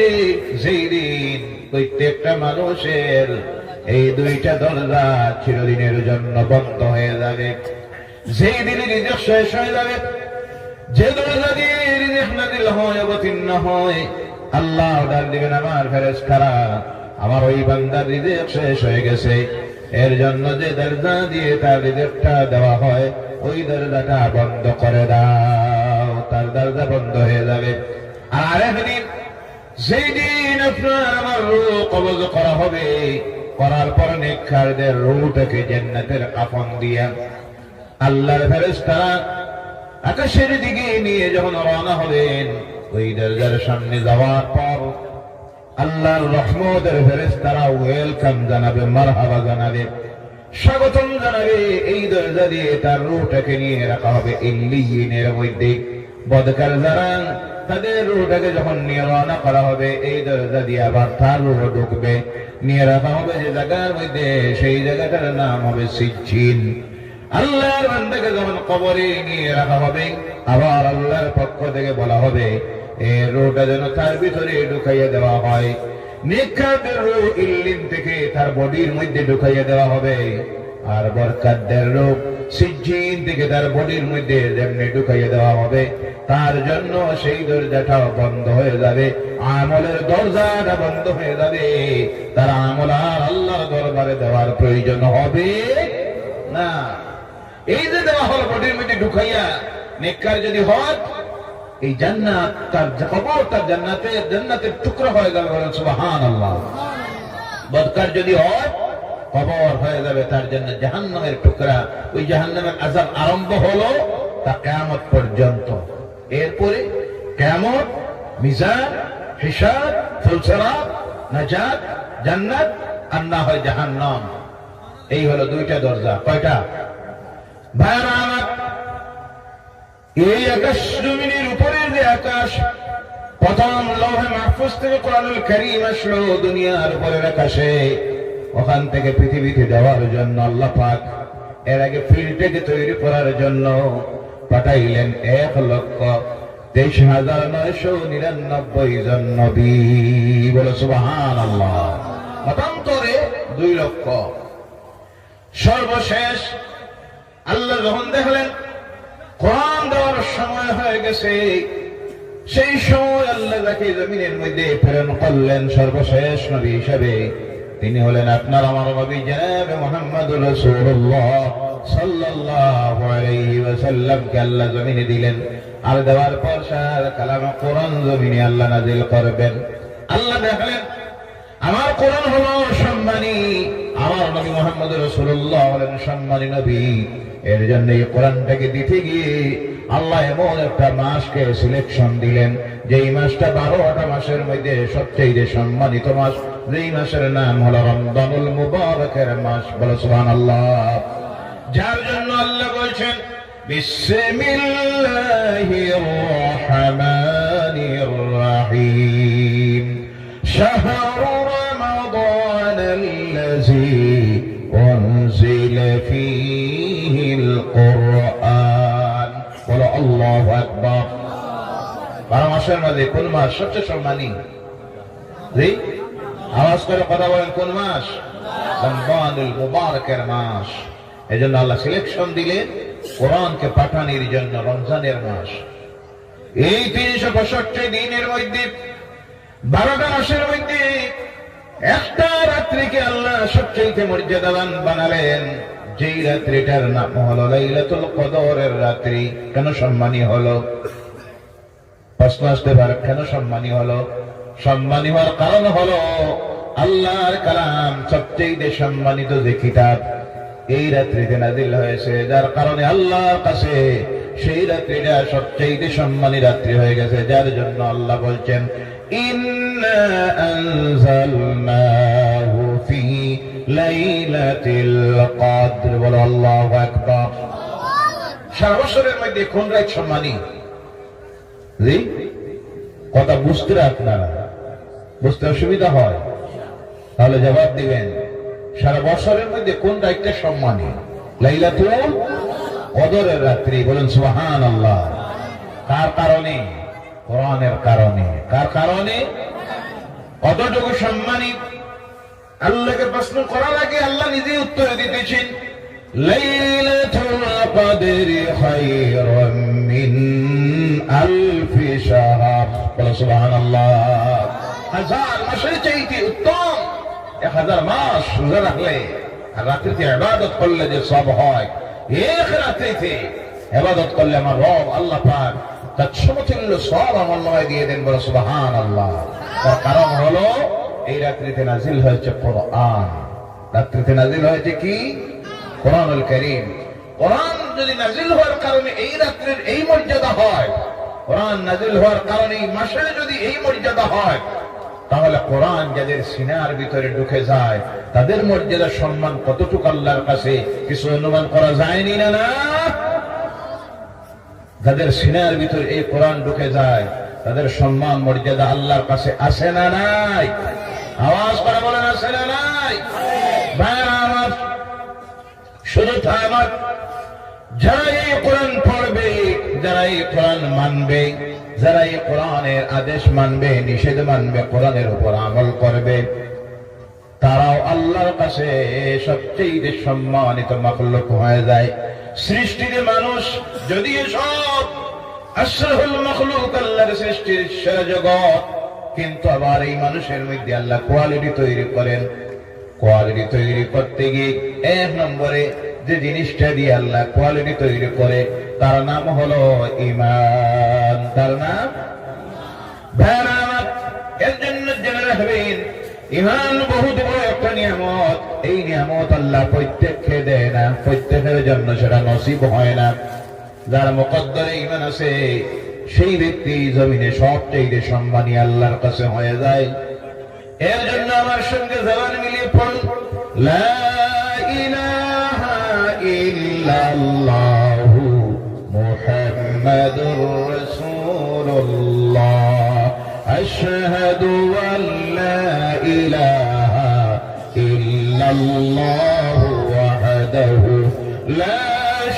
যেই দিন প্রত্যেকটা মানুষের এই দুইটা দরজা চিরদিনের জন্য বন্ধ হয়ে যাবে। যেই দিন রিজিক শেষ হয়ে যাবে, যে দরজা দিয়ে রিজিক নাজিল হয়, অবতীর্ণ হয়, আল্লাহ ডাক দিবেন, "আমার ফেরেশতারা, আমার ওই বান্দার রিজিক শেষ হয়ে গেছে, এর জন্য যে দরজা দিয়ে তার রিজিকটা দেওয়া হয়, ওই দরজাটা বন্ধ করে দাও।" তার দরজা বন্ধ হয়ে যাবে। আর একদিন, যেই দিন আপনার আমার রূহ কবজ করা হবে, করার পর নেককারদের রূহটাকে জান্নাতের কাফন দিয়া আল্লাহর ফেরেশতারা আকাশের দিকে নিয়ে যখন রওনা হবেন, ওই দরজার সামনে যাওয়ার পর আল্লাহর রহমতের ফেরেশতারা ওয়েলকাম জানাবে, মারহাবা জানাবে, স্বাগতম জানাবে। এই দরজা দিয়ে তার রূহটাকে নিয়ে রাখা হবে ইল্লিয়িনের মধ্যে। বদকার যারা, তাদের রূহটাকে যখন নিয়ে রওনা করা হবে, এই দরজা দিয়ে আবার তার রূহ ঢুকবে, নিয়ে রাখা হবে যে জায়গার মধ্যে, সেই জায়গাটার নাম হবে সিজ্জিন। আল্লাহর বান্দাকে যখন কবরে নিয়ে রাখা হবে, আবার আল্লাহর পক্ষ থেকে বলা হবে, "এ রূহটা যেন তার ভিতরে ঢুকাইয়া দেওয়া হয়।" নেককারদের রূহ ইল্লিন থেকে তার বডির মধ্যে ঢুকাইয়া দেওয়া হবে, আর বদকারদের রূহ সিজ্জিন থেকে তার বডির মধ্যে যেমনি ঢুকাইয়া দেওয়া হবে, তার জন্য সেই দরজাটাও বন্ধ হয়ে যাবে, আমলের দরজাটা বন্ধ হয়ে যাবে। তার আমল আর আল্লাহর দরবারে দেওয়ার প্রয়োজন হবে না। এই যে দেওয়া হলো বডির মধ্যে ঢুকাইয়া, নেককার যদি হয়, এই জান্নাত, তার যে কবর, তার জান্নাতের, জান্নাতের টুকরা হয়ে গেল। বলেন সুবহানাল্লাহ। বদকার যদি হয়, কবর হয়ে যাবে তার জন্য জাহান্নামের টুকরা। ওই জাহান্নামের আযাব আরম্ভ হলো তা কিয়ামত পর্যন্ত। এরপরে কিয়ামত, মিজান, হিসাব, ফুলসিরাত, নাজাত, জান্নাত, আর না হয় জাহান্নাম। এই হলো দুইটা দরজা। কয়টা? ভাইরা আমার, এই আকাশ জমিনের উপরে যে আকাশ, প্রথম লৌহে মাহফুজ থেকে কোরআনুল করিম আসলো দুনিয়ার উপরের আকাশে, ওখান থেকে পৃথিবীতে দেওয়ার জন্য আল্লাহ পাক এর আগে ফিল্ডটাকে তৈরি করার জন্য পাঠাইলেন এক লক্ষ তেইশ হাজার নয়শো নিরানব্বই জন নবী। বলো সুবহানাল্লাহ। মতান্তরে দুই লক্ষ। সর্বশেষ আল্লাহ যখন দেখলেন কোরআন দেওয়ার সময় হয়ে গেছে, সেই সময় আল্লাহ যাকে জমিনের মধ্যে প্রেরণ করলেন সর্বশেষ নবী হিসাবে, তিনি হলেন আপনার আমার নবী জনাবে মুহাম্মদুর রাসূলুল্লাহ সাল্লাল্লাহু আলাইহি ওয়াসাল্লামকে আল্লাহ জমিনে দিলেন। আর দেওয়ার পর সার কালামে কোরআন জমিনে আল্লাহ নাজিল করবেন। আল্লাহ দেখলেন আমার কোরআন হলো সম্মানী, আমার নবী মুহাম্মদ রাসূলুল্লাহ হলেন সম্মানী নবী। এর জন্য এই কোরআনটাকে দিতে গিয়ে আল্লাহ এমন একটা মাসকে সিলেকশন দিলেন, যেই মাসটা বারোটা মাসের মধ্যে সবচেয়ে সম্মানিত মাস, যেই মাসের নাম হলো রমজানুল মুবারকের মাস। বলো সুবহানাল্লাহ। যার জন্য আল্লাহ বলছেন, بسم الله الرحمن الرحيم. شهر رمضان الذي أنزل فيه القرآن. বলো আল্লাহু আকবার। বারো মাসের মধ্যে কোন মাস সবচেয়ে সম্মানী? জি? আওয়াজ করে কথা বলেন, কোন মাস? রমজানুল মুবারকের মাস। এই জন্য আল্লাহ সিলেকশন দিলেন কোরআনকে পাঠানির জন্য রমজানের মাস। এই তিনশো পঁয়ষট্টি দিনের মধ্যে, বারোটা মাসের মধ্যে একটা রাত্রিকে আল্লাহ সবচেয়ে মর্যাদাবান বানালেন, যেই রাত্রিটার নাম হলো লাইলাতুল কদরের রাত্রি। কেন সম্মানী হলো? প্রশ্ন আসতে পারে, কেন সম্মানী হলো? সম্মানী হওয়ার কারণ হলো, আল্লাহর কালাম সবচেয়ে সম্মানিত যে কিতাব এই রাত্রিতে নাজিল হয়েছে, যার কারণে আল্লাহর কাছে সেই রাত্রিটা সবচেয়ে সম্মানী রাত্রি হয়ে গেছে, যার জন্য আল্লাহ বলছেন, "ইন্না আনজালনাহু ফি লাইলাতিল কদর।" বলো, আল্লাহু আকবার। সারা বছরের মধ্যে কোন রাত সম্মানী? জি? কথা বুঝতে আপনারা? বুঝতে অসুবিধা হয়? তাহলে জবাব দিবেন, সারা বছরের মধ্যে কোন রাতটা সম্মানী? লাইলাতুল কদরের রাত্রি। বলেন সুবহানাল্লাহ। কার কারণে? কোরআনের কারণে। কার কারণে? কতটুকু সম্মানী? আল্লাহকে প্রশ্ন করার আগে আল্লাহ নিজেই উত্তর দিতেছেন, "লাইলাতুল কদরি খায়রুম মিন আলফি শাহর।" বলো সুবহানাল্লাহ। হাজার মাসের চাইতে উত্তম এক হাজার মাস রোজা রাখলে আর রাত্রিতে ইবাদত করলে যে সওয়াব হয়, এক রাত্রিতে ইবাদত করলে আমার রব আল্লাহ পাক তার সমতুল্য সওয়াব আমল নামায় দিয়ে দেন। বলো সুবহানাল্লাহ। তার কারণ হলো, এই রাত্রিতে নাজিল হয়েছে কোরআন। রাত্রিতে নাজিল হয়েছে কি? কোরআনুল করিম। কোরআন যদি নাজিল হওয়ার কারণে এই রাত্রির এই মর্যাদা হয়, কোরআন নাজিল হওয়ার কারণে এই মাসের যদি এই মর্যাদা হয়, তাহলে কোরআন যাদের সিনার ভিতরে ঢুকে যায়, তাদের মর্যাদা সম্মান কতটুকু আল্লাহর কাছে কিছু অনুমান করা যায়নি না? না, যাদের সিনার ভিতরে এই কোরআন ঢুকে যায়, তাদের সম্মান মর্যাদা আল্লাহর কাছে আছে না নাই? আওয়াজ করে বলেন, আছে না নাই? ভাইরা আমার, শুধু তা নয়, যারা এই কোরআন পড়বে, যারা এই কোরআন মানবে, যারা এই কোরআনের আদেশ মানবে, নিষেধ মানবে, কোরআনের উপর আমল করবে, তারাও আল্লাহর কাছে সবচেয়ে সম্মানিত মখলুক হয়ে যায়। সৃষ্টিতে মানুষ যদিও সব আশরাফুল মখলুক, আল্লাহর সৃষ্টির সেরা জগৎ, কিন্তু আবার এই মানুষের মধ্যে আল্লাহ কোয়ালিটি তৈরি করেন। কোয়ালিটি তৈরি করতে গিয়ে এক নম্বরে যে জিনিসটা দিয়ে আল্লাহ কোয়ালিটি তৈরি করে, তার নাম হলো ঈমান। তার নাম? ভাইরা আমার, এর জন্য জেনে রাখবেন, ঈমান বহুত বড় একটা নিয়ামত। এই নিয়ামত আল্লাহ প্রত্যেককে দেয় না, প্রত্যেকের জন্য সেটা নসিব হয় না। যার মুকদ্দরে ঈমান আছে, সেই ব্যক্তি জমিনে সবচেয়ে সম্মানী আল্লাহর কাছে হয়ে যায়। এর জন্য আমার সঙ্গে জবান মিলিয়ে পড়ুন, লা ইলাহা ইল্লাল্লাহু মুহাম্মাদুর রাসূলুল্লাহ। আশহাদু আল্লা ইলাহা ইল্লাল্লাহু ওয়াহদাহু লা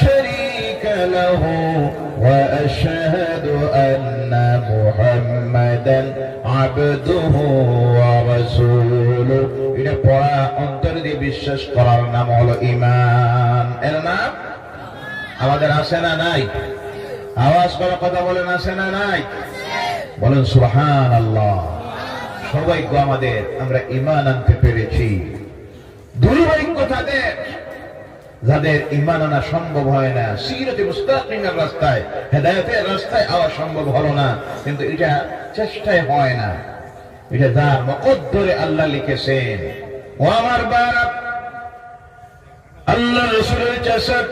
শারীকা লাহু ওয়া আশহাদু আন্না মুহাম্মাদান আবদুহু ওয়া রাসূলুহু। এটা পড়া, অন্তর দিয়ে বিশ্বাস করার নাম হলো ঈমান। এর নাম আমাদের আছে না নাই? আওয়াজ করে কথা বলেন, আছে না নাই? বলেন সুবহানাল্লাহ। সৌভাগ্য আমাদের, আমরা ঈমান আনতে পেরেছি। দুর্ভাগ্য তাদের, যাদের ঈমান আনা সম্ভব হয় না, সিরাতে মুস্তাকিমের রাস্তায়, হেদায়েতের রাস্তায় আওয়া সম্ভব হলো না, কিন্তু এটা চেষ্টায় হয় না, এটা যার মুকদ্দরে আল্লাহ লিখেছেন। ও আমার ভাইরা, আল্লাহ রসুলের চাচা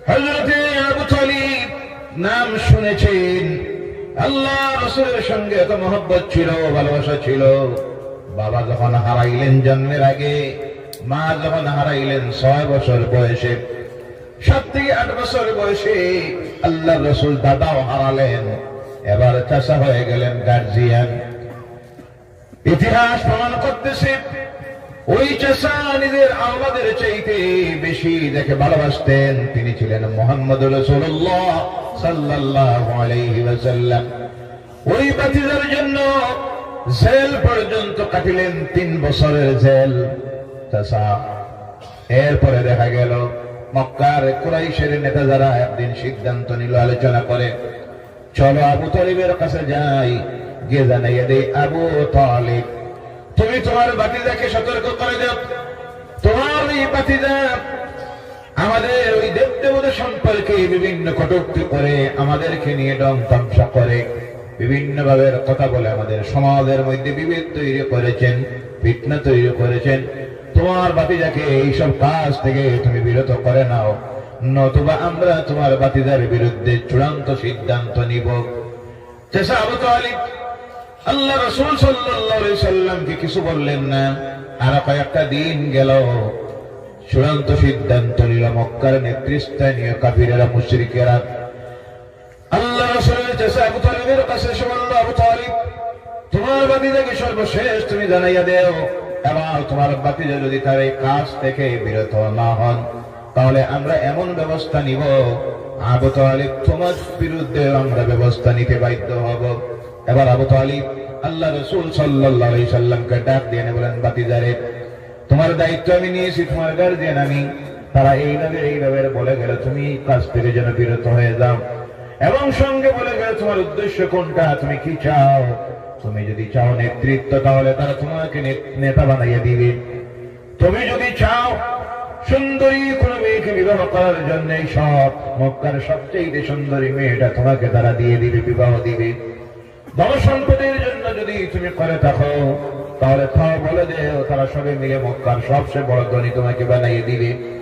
হযরতে আবু তালিব নাম শুনেছেন। আল্লাহ রসুলের সঙ্গে এত মহব্বত ছিল, ভালোবাসা ছিল। বাবা যখন হারাইলেন জন্মের আগে, মা যখন হারাইলেন ছয় বছর বয়সে, সাত থেকে আট বছর বয়সে আল্লাহর রসুল দাদাও হারালেন। এবার চাচা হয়ে গেলেন গার্জিয়ান। ইতিহাস প্রমাণ করতেছে, ওই চাচা নিজের আওলাদের চাইতে বেশি যাকে ভালোবাসতেন, তিনি ছিলেন মুহাম্মদ রাসূলুল্লাহ সাল্লাল্লাহু আলাইহি ওয়াসাল্লাম। ওই ভাতিজার জন্য জেল পর্যন্ত কাটিলেন, তিন বছরের জেল। চাচা, এরপরে দেখা গেল মক্কার কুরাইশের নেতা যারা একদিন সিদ্ধান্ত নিল, আলোচনা করে, চলো আবু তালিবের কাছে যাই, গিয়ে জানাইয়া দেই, আবু তালিব, তুমি তোমার ভাতিজাকে সতর্ক করে দাও, তোমার এই ভাতিজা আমাদের ওই দেব দেবতা সম্পর্কে বিভিন্ন কটূক্তি করে, আমাদেরকে নিয়ে ঢং তামাশা করে, বিভিন্নভাবে কথা বলে, আমাদের সমাজের মধ্যে বিভেদ তৈরি করেছেন, ফিতনা তৈরি করেছেন। তোমার ভাতিজাকে এইসব কাজ থেকে তুমি বিরত করে নাও, নতুবা আমরা তোমার ভাতিজার বিরুদ্ধে চূড়ান্ত সিদ্ধান্ত নিব। চাচা আবু তালিব আল্লাহ রসুল সাল্লাল্লাহু আলাইহি সাল্লামকে কিছু বললেন না। আর কয়েকটা দিন গেল, চূড়ান্ত সিদ্ধান্ত নিল মক্কার নেতৃস্থানীয় কাফিরেরা, মুশরিকেরা। আল্লাহ রসুলের চাচা আবু তালিবের কাছে এসে বলল, আবু তালিব, তোমার ভাতিজাকে সর্বশেষ তুমি জানাইয়া দেও, এবং তোমার ভাতিজা যদি তার এই কাজ থেকে বিরত না হন, তাহলে আমরা এমন ব্যবস্থা নিব, আবু তালিব, তোমার বিরুদ্ধে আমরা ব্যবস্থা নিতে বাধ্য হব। এবার আবু তালিব আল্লাহ রসুল সাল্লাল্লাহু আলাইহি সাল্লামকে ডাক দিয়ে বলেন, ভাতিজারে, তোমার দায়িত্ব আমি নিয়েছি, তোমার গার্জিয়ান আমি, তারা এইভাবে এইভাবে বলে গেল, তুমি এই কাজ থেকে যেন বিরত হয়ে যাও, এবং সঙ্গে বলে গেল তোমার উদ্দেশ্য কোনটা, তুমি কি চাও। তুমি যদি চাও নেতৃত্ব, তাহলে তারা তোমাকে নে-, নেতা বানাইয়া দিবে। তুমি যদি চাও সুন্দরী কোনো মেয়েকে বিবাহ করার জন্য, এই সব মক্কার সবচেয়ে সুন্দরী মেয়েটা তোমাকে তারা দিয়ে দিবে, বিবাহ দিবে। ধন সম্পদের জন্য যদি তুমি করে থাকো, তাহলে তাও বলে দেও, তারা সবে মিলে মক্কার সবচেয়ে বড় ধনী তোমাকে বানাইয়ে দিবে।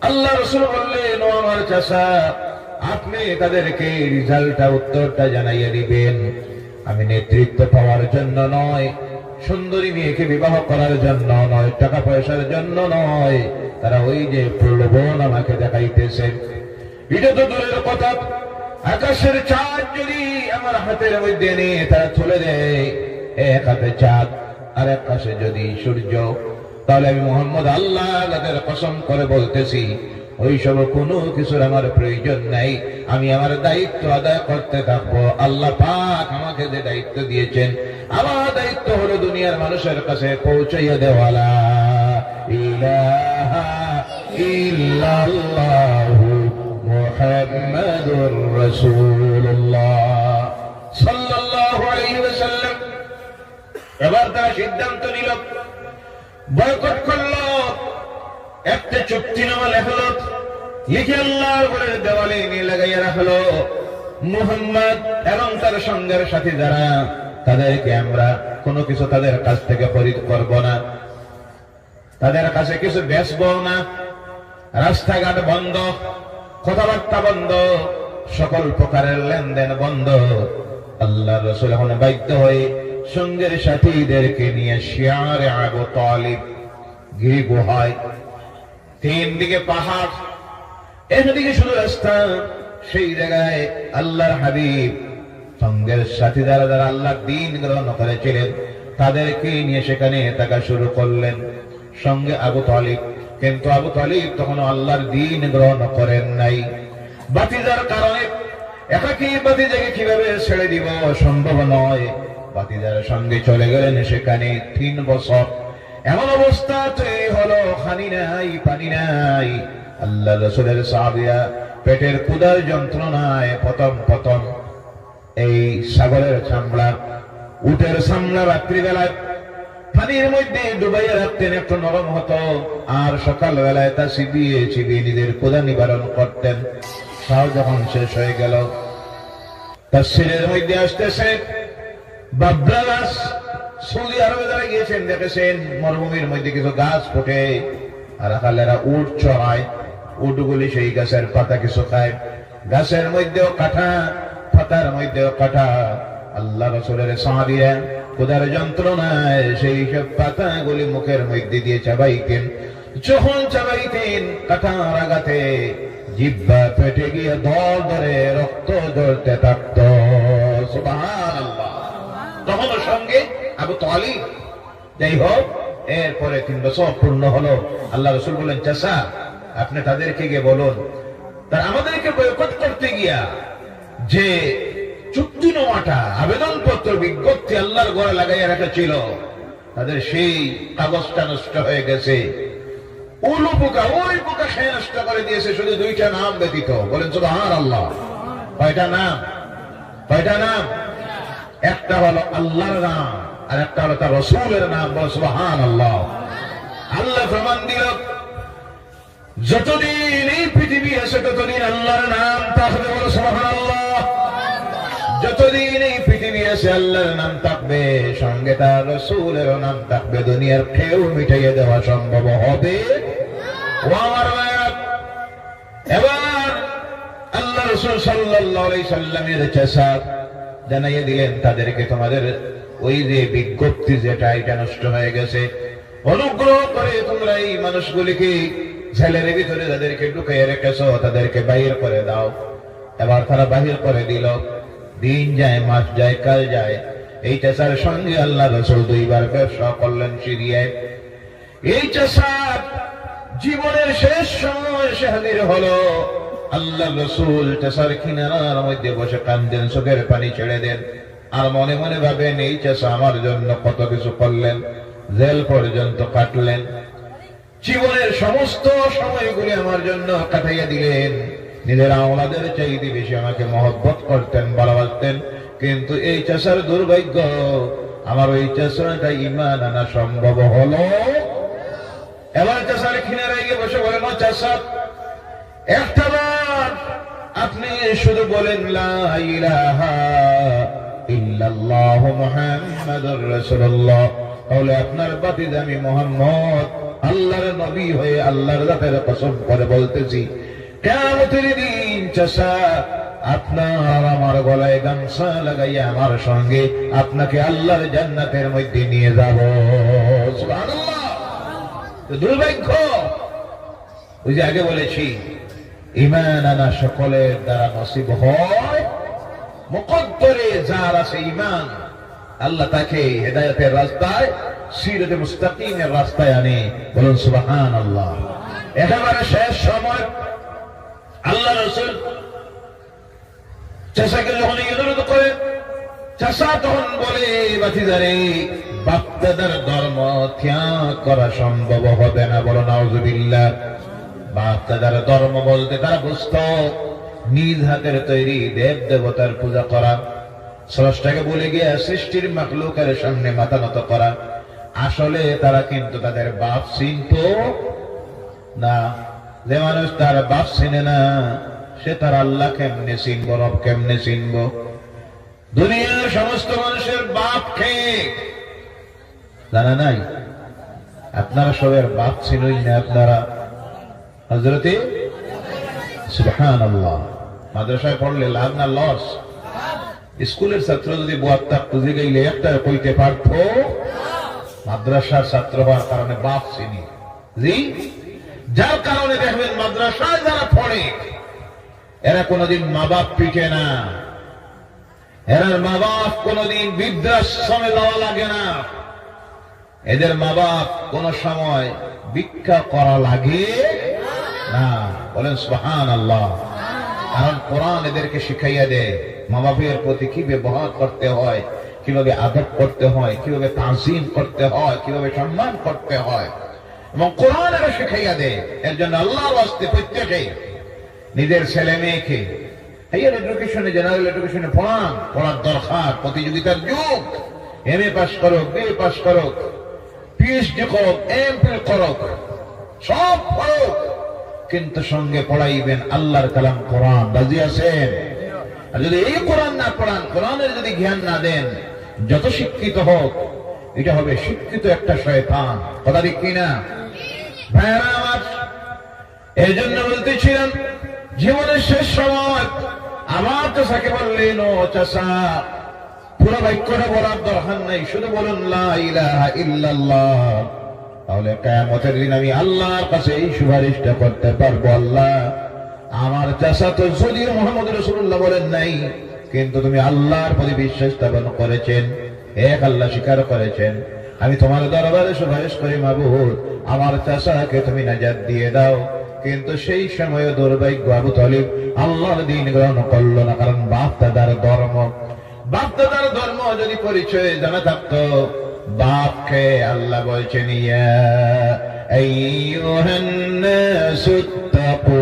আল্লাহ রসুল বললেন, ও আমার চাচা, আপনি তাদেরকে রেজাল্টটা, উত্তরটা জানাইয়া দিবেন। আমি নেতৃত্ব পাওয়ার জন্য নয়, সুন্দরী মেয়েকে বিবাহ করার জন্য নয়, টাকা পয়সার জন্য নয়, তারা ওই যে প্রলোভন আমাকে দেখাইতেছে। এটা তো দূরের কথা, আকাশের চাঁদ যদি আমার হাতের মধ্যে এনে তারা তুলে দেয়, এক হাতে চাঁদ আর এক পাশে যদি সূর্য, তাহলে আমি মোহাম্মদ আল্লাহ তাদের কসম করে বলতেছি, ওই সব কোনো কিছুর আমার প্রয়োজন নাই। আমি আমার দায়িত্ব আদায় করতে থাকবো। আল্লাহ পাক আমাকে যে দায়িত্ব দিয়েছেন, আমার দায়িত্ব হলো দুনিয়ার মানুষের কাছে পৌঁছাইয়া দেওয়ালা। ইলাহা ইল্লাল্লাহু মুহাম্মাদুর রাসূলুল্লাহ সাল্লাল্লাহু আলাইহি ওয়াসাল্লাম। এবার তারা সিদ্ধান্ত নিল, বয়কট করল, একটা চুক্তিনামা লেখল, লিখে আল্লাহর ঘরের দেওয়ালে নিয়ে লাগাইয়া রাখলো, মুহাম্মদ এবং তার সঙ্গের সাথী যারা, তাদেরকে আমরা কোনো কিছু তাদের কাছ থেকে খরিদ করব না, তাদের কাছে কিছু বেচবো না। রাস্তাঘাট বন্ধ, কথাবার্তা বন্ধ, সকল প্রকারের লেনদেন বন্ধ। আল্লাহর রসুল এখন বাধ্য হয়ে সঙ্গের সাথীদেরকে নিয়ে শিয়ারে আবু তালিব, গিরি গুহায়, তিন দিকে পাহাড়, একদিকে শুধু রাস্তা, সেই জায়গায় আল্লাহর হাবিব সঙ্গের সাথী যারা যারা আল্লাহর দ্বীন গ্রহণ করেছিলেন, তাদেরকে নিয়ে সেখানে থাকা শুরু করলেন, সঙ্গে আবু তালিব। কিন্তু আবু তালিব তখনও আল্লাহর দ্বীন গ্রহণ করেন নাই। ভাতিজার কারণে, একাকী ভাতিজাকে কিভাবে ছেড়ে দিব, সম্ভব নয়। ভাতিজার সঙ্গে চলে গেলেন সেখানে তিন বছর। এমন অবস্থা তৈরি হলো, খানি নাই, পানি নাই। আল্লাহ রসুলের সাহাবীরা পেটের ক্ষুধার যন্ত্রণায় প্রথম প্রথম এই ছাগলের চামড়া, উটের চামড়া রাত্রিবেলায় পানির মধ্যে ডুবাইয়া রাখতেন, একটু নরম হতো, আর সকালবেলায় তা চিবিয়ে চিবিয়ে নিজের ক্ষুধা নিবারণ করতেন। তাও যখন শেষ হয়ে গেল, তাফসীরের মধ্যে আসতেছে, বাবরা গাছ, সৌদি আরবে যারা গিয়েছেন দেখেছেন, মরুভূমির মধ্যে কিছু গাছ ফোটে, আর আকালেরা উট চড়ায়, উটগুলি সেই গাছের পাতা কিছু খায়। গাছের মধ্যেও কাঁটা, পাতার মধ্যেও কাঁটা। আল্লাহ রসুলের সাহাবীরা ক্ষুধার যন্ত্রণায় সেই সব পাতাগুলি মুখের মধ্যে দিয়ে চাবাইতেন। যখন চাবাইতেন, কাঁটার আঘাতে জিহ্বা ফেটে গিয়ে দর দরে রক্ত ঝরতে থাকত। সুবহানাল্লাহ। তখনও সঙ্গে আবু তালিব। যাই হোক, এরপরে তিন বছর পূর্ণ হলো। আল্লাহ রসুল বললেন, "চাচা, আপনি তাদেরকে গিয়ে বলুন, তারা আমাদেরকে বয়কট করতে গিয়া যে চুক্তিনামাটা, আবেদনপত্র, বিজ্ঞপ্তি আল্লাহর ঘরে লাগাইয়া রাখা ছিল, তাদের সেই কাগজটা নষ্ট হয়ে গেছে। উলু পোকা, ওই পোকা খেয়ে নষ্ট করে দিয়েছে, শুধু দুইটা নাম ব্যতীত।" বলেন সুবহানাল্লাহ। কয়টা নাম? কয়টা নাম? একটা হলো আল্লাহর নাম, আর একটা হলো তার রসুলের নাম। বলো সুবহানাল্লাহ। আল্লাহ প্রমাণ দিল, যতদিন এই পৃথিবী আছে ততদিন আল্লাহর নাম থাকবে। বলো সুবহানাল্লাহ। যতদিন এই পৃথিবী আছে আল্লাহর নাম থাকবে, সঙ্গে তার রসুলেরও নাম থাকবে। দুনিয়ার কেউ মিটাইয়া দেওয়া সম্ভব হবে? ও আমার ভাইরা, এবার আল্লাহ রসুল সাল্লাল্লাহু আলাইহি সাল্লামের চাচা জানাইয়া দিলেন তাদেরকে, তোমাদের ওই যে বিজ্ঞপ্তি যেটা, এটা নষ্ট হয়ে গেছে, অনুগ্রহ করে তোমরা এই মানুষগুলিকে জেলের ভিতরে যাদেরকে ঢুকিয়ে রেখেছো তাদেরকে বাইর করে দাও। এবার তারা বাহির করে দিল। দিন যায়, মাস যায়, কাল যায়, এই চাচার সঙ্গে আল্লাহ রসুল দুইবার ব্যবসা করলেন সিরিয়ায়। এই চাচা জীবনের শেষ সময় এসে হাজির হলো। আল্লাহ রসুল চাচার কিনারার মধ্যে বসে কান্দেন, চোখের পানি ছেড়ে দেন, আর মনে মনে ভাবেন, এই চাচা আমার জন্য কত কিছু করলেন, জেল পর্যন্ত কাটলেন, জীবনের সমস্ত সময়গুলি আমার জন্য কাটাইয়া দিলেন, নিজের আওলাদের চাইতে বেশি আমাকে মহব্বত করতেন, ভালোবাসতেন। কিন্তু এই চাচার দুর্ভাগ্য, আমার ওই চাচাটা ইমান আনা সম্ভব হলো। এবার চাচার কিনারায় গিয়ে বসে বলেন, ও চাচা, একটা বার আপনি শুধু বলেন, লা ইলাহা ইল্লাল্লাহু মুহাম্মাদুর রাসূলুল্লাহ, তাহলে আপনার ভাতিজা আমি মোহাম্মদ আল্লাহর নবী হয়ে আল্লাহর জাতের কসম করে বলতেছি, কিয়ামতের দিন চাচা আপনার আমার গলায় গামছা লাগাইয়া আমার সঙ্গে আপনাকে আল্লাহর জান্নাতের মধ্যে নিয়ে যাব। সুবহানাল্লাহ। তো দুর্ভাগ্য, ওই যে আগে বলেছি, ইমান আনা সকলের দ্বারা নসিব হয়, মুকদ্দরে যার আছে ইমান, আল্লাহ তাকে হেদায়েতের রাস্তায়, সিরাতে মুস্তাকিমের রাস্তায় আনে। বলুন সুবহানাল্লাহ। একেবারে শেষ সময় আল্লাহ রসুল চাচাকে যখন এই অনুরোধ করেন, চাচা তখন বলে, ভাতিজারে, বাপদাদার ধর্ম ত্যাগ করা সম্ভব হবে না। বলো নাউজুবিল্লাহ। বাপদাদার ধর্ম বলতে তারা বুঝতো নিজ হাতের তৈরি দেব দেবতার পূজা করা, স্রষ্টাকে ভুলে গিয়া সৃষ্টির মাখলুকের সামনে মাথা নত করা। আসলে তারা কিন্তু তাদের বাপ চিনতো না। যে মানুষ তার বাপ চিনে না, সে তার আল্লাহ কেমনে চিনবো, রব কেমনে চিনবো? দুনিয়ার সমস্ত মানুষের বাপ কে জানা নাই? আপনারা সবের বাপ চিনইন না আপনারা। হযরতে সুবহানাল্লাহ। মাদ্রাসায় পড়লে লাভ না লস? স্কুলের ছাত্র যদি বওয়াত্তা খুঁজে গেলে একটা কইতে পারতো, মাদ্রাসার ছাত্র হওয়ার কারণে বাপ চিনি। জি, যার কারণে দেখবেন মাদ্রাসায় যারা পড়ে, এরা কোনোদিন মা বাপ পিটে না, এরার মা বাপ কোনোদিন বৃদ্ধাশ্রমে যাওয়া লাগে না, এদের মা বাপ কোনো সময় ভিক্ষা করা লাগে না। বলেন সুবহানাল্লাহ। কারণ কোরআন এদেরকে শিখাইয়া দেয় মা বাপের প্রতি কি ব্যবহার করতে হয়, কিভাবে আদব করতে হয়, কিভাবে তাজিম করতে হয়, কিভাবে সম্মান করতে হয়, এবং কোরআন এরা শিখাইয়া দেয়। এর জন্য আল্লাহর ওয়াস্তে প্রত্যেকে নিজের ছেলে মেয়েকে হায়ার এডুকেশনে, জেনারেল এডুকেশনে পড়ান, পড়ার দরকার, প্রতিযোগিতার যুগ। এমএ পাস করুক, বিএ পাস করুক, পিএইচডি করুক, এমফিল করুক, সব করুক, কিন্তু সঙ্গে পড়াইবেন আল্লাহর কালাম কোরআন। রাজি আছেন? আর যদি এই কোরআন না পড়ান, কোরআনের যদি জ্ঞান না দেন, যত শিক্ষিত হোক, এটা হবে শিক্ষিত একটা শয়তান। কথা ঠিক কিনা? ভাইরা আমার, এই জন্য বলতেছিলাম, জীবনের শেষ সময় আমার চাচাকে বললেন, ও চাচা, পুরো বাক্যটা বলার দরকার নাই, শুধু বলুন লা ইলাহা ইল্লাল্লাহ, তাহলে কিয়ামতের দিন আমি আল্লাহর কাছে এই সুপারিশটা করতে পারবো, আল্লাহ, আমার চাচা তো যদিও মোহাম্মদ রাসূলুল্লাহ বলেন নাই, কিন্তু তুমি আল্লাহর প্রতি বিশ্বাস স্থাপন করেছেন, এক আল্লাহ স্বীকার করেছেন। আমি তোমার দরবারে সুপারিশ করি, মাবুদ, আমার চাচাকে তুমি নাজাত দিয়ে দাও। কিন্তু সেই সময় দুর্ভাগ্য, আবু তালিব আল্লাহর দ্বীন গ্রহণ করলো না, কারণ বাপ দাদার ধর্ম। বাপ দাদার ধর্ম যদি পরিচয় জানা থাকতো, বাপকে আল্লাহ বলছেন, ইয়া আইয়ুহান নাসু ইত্তাকু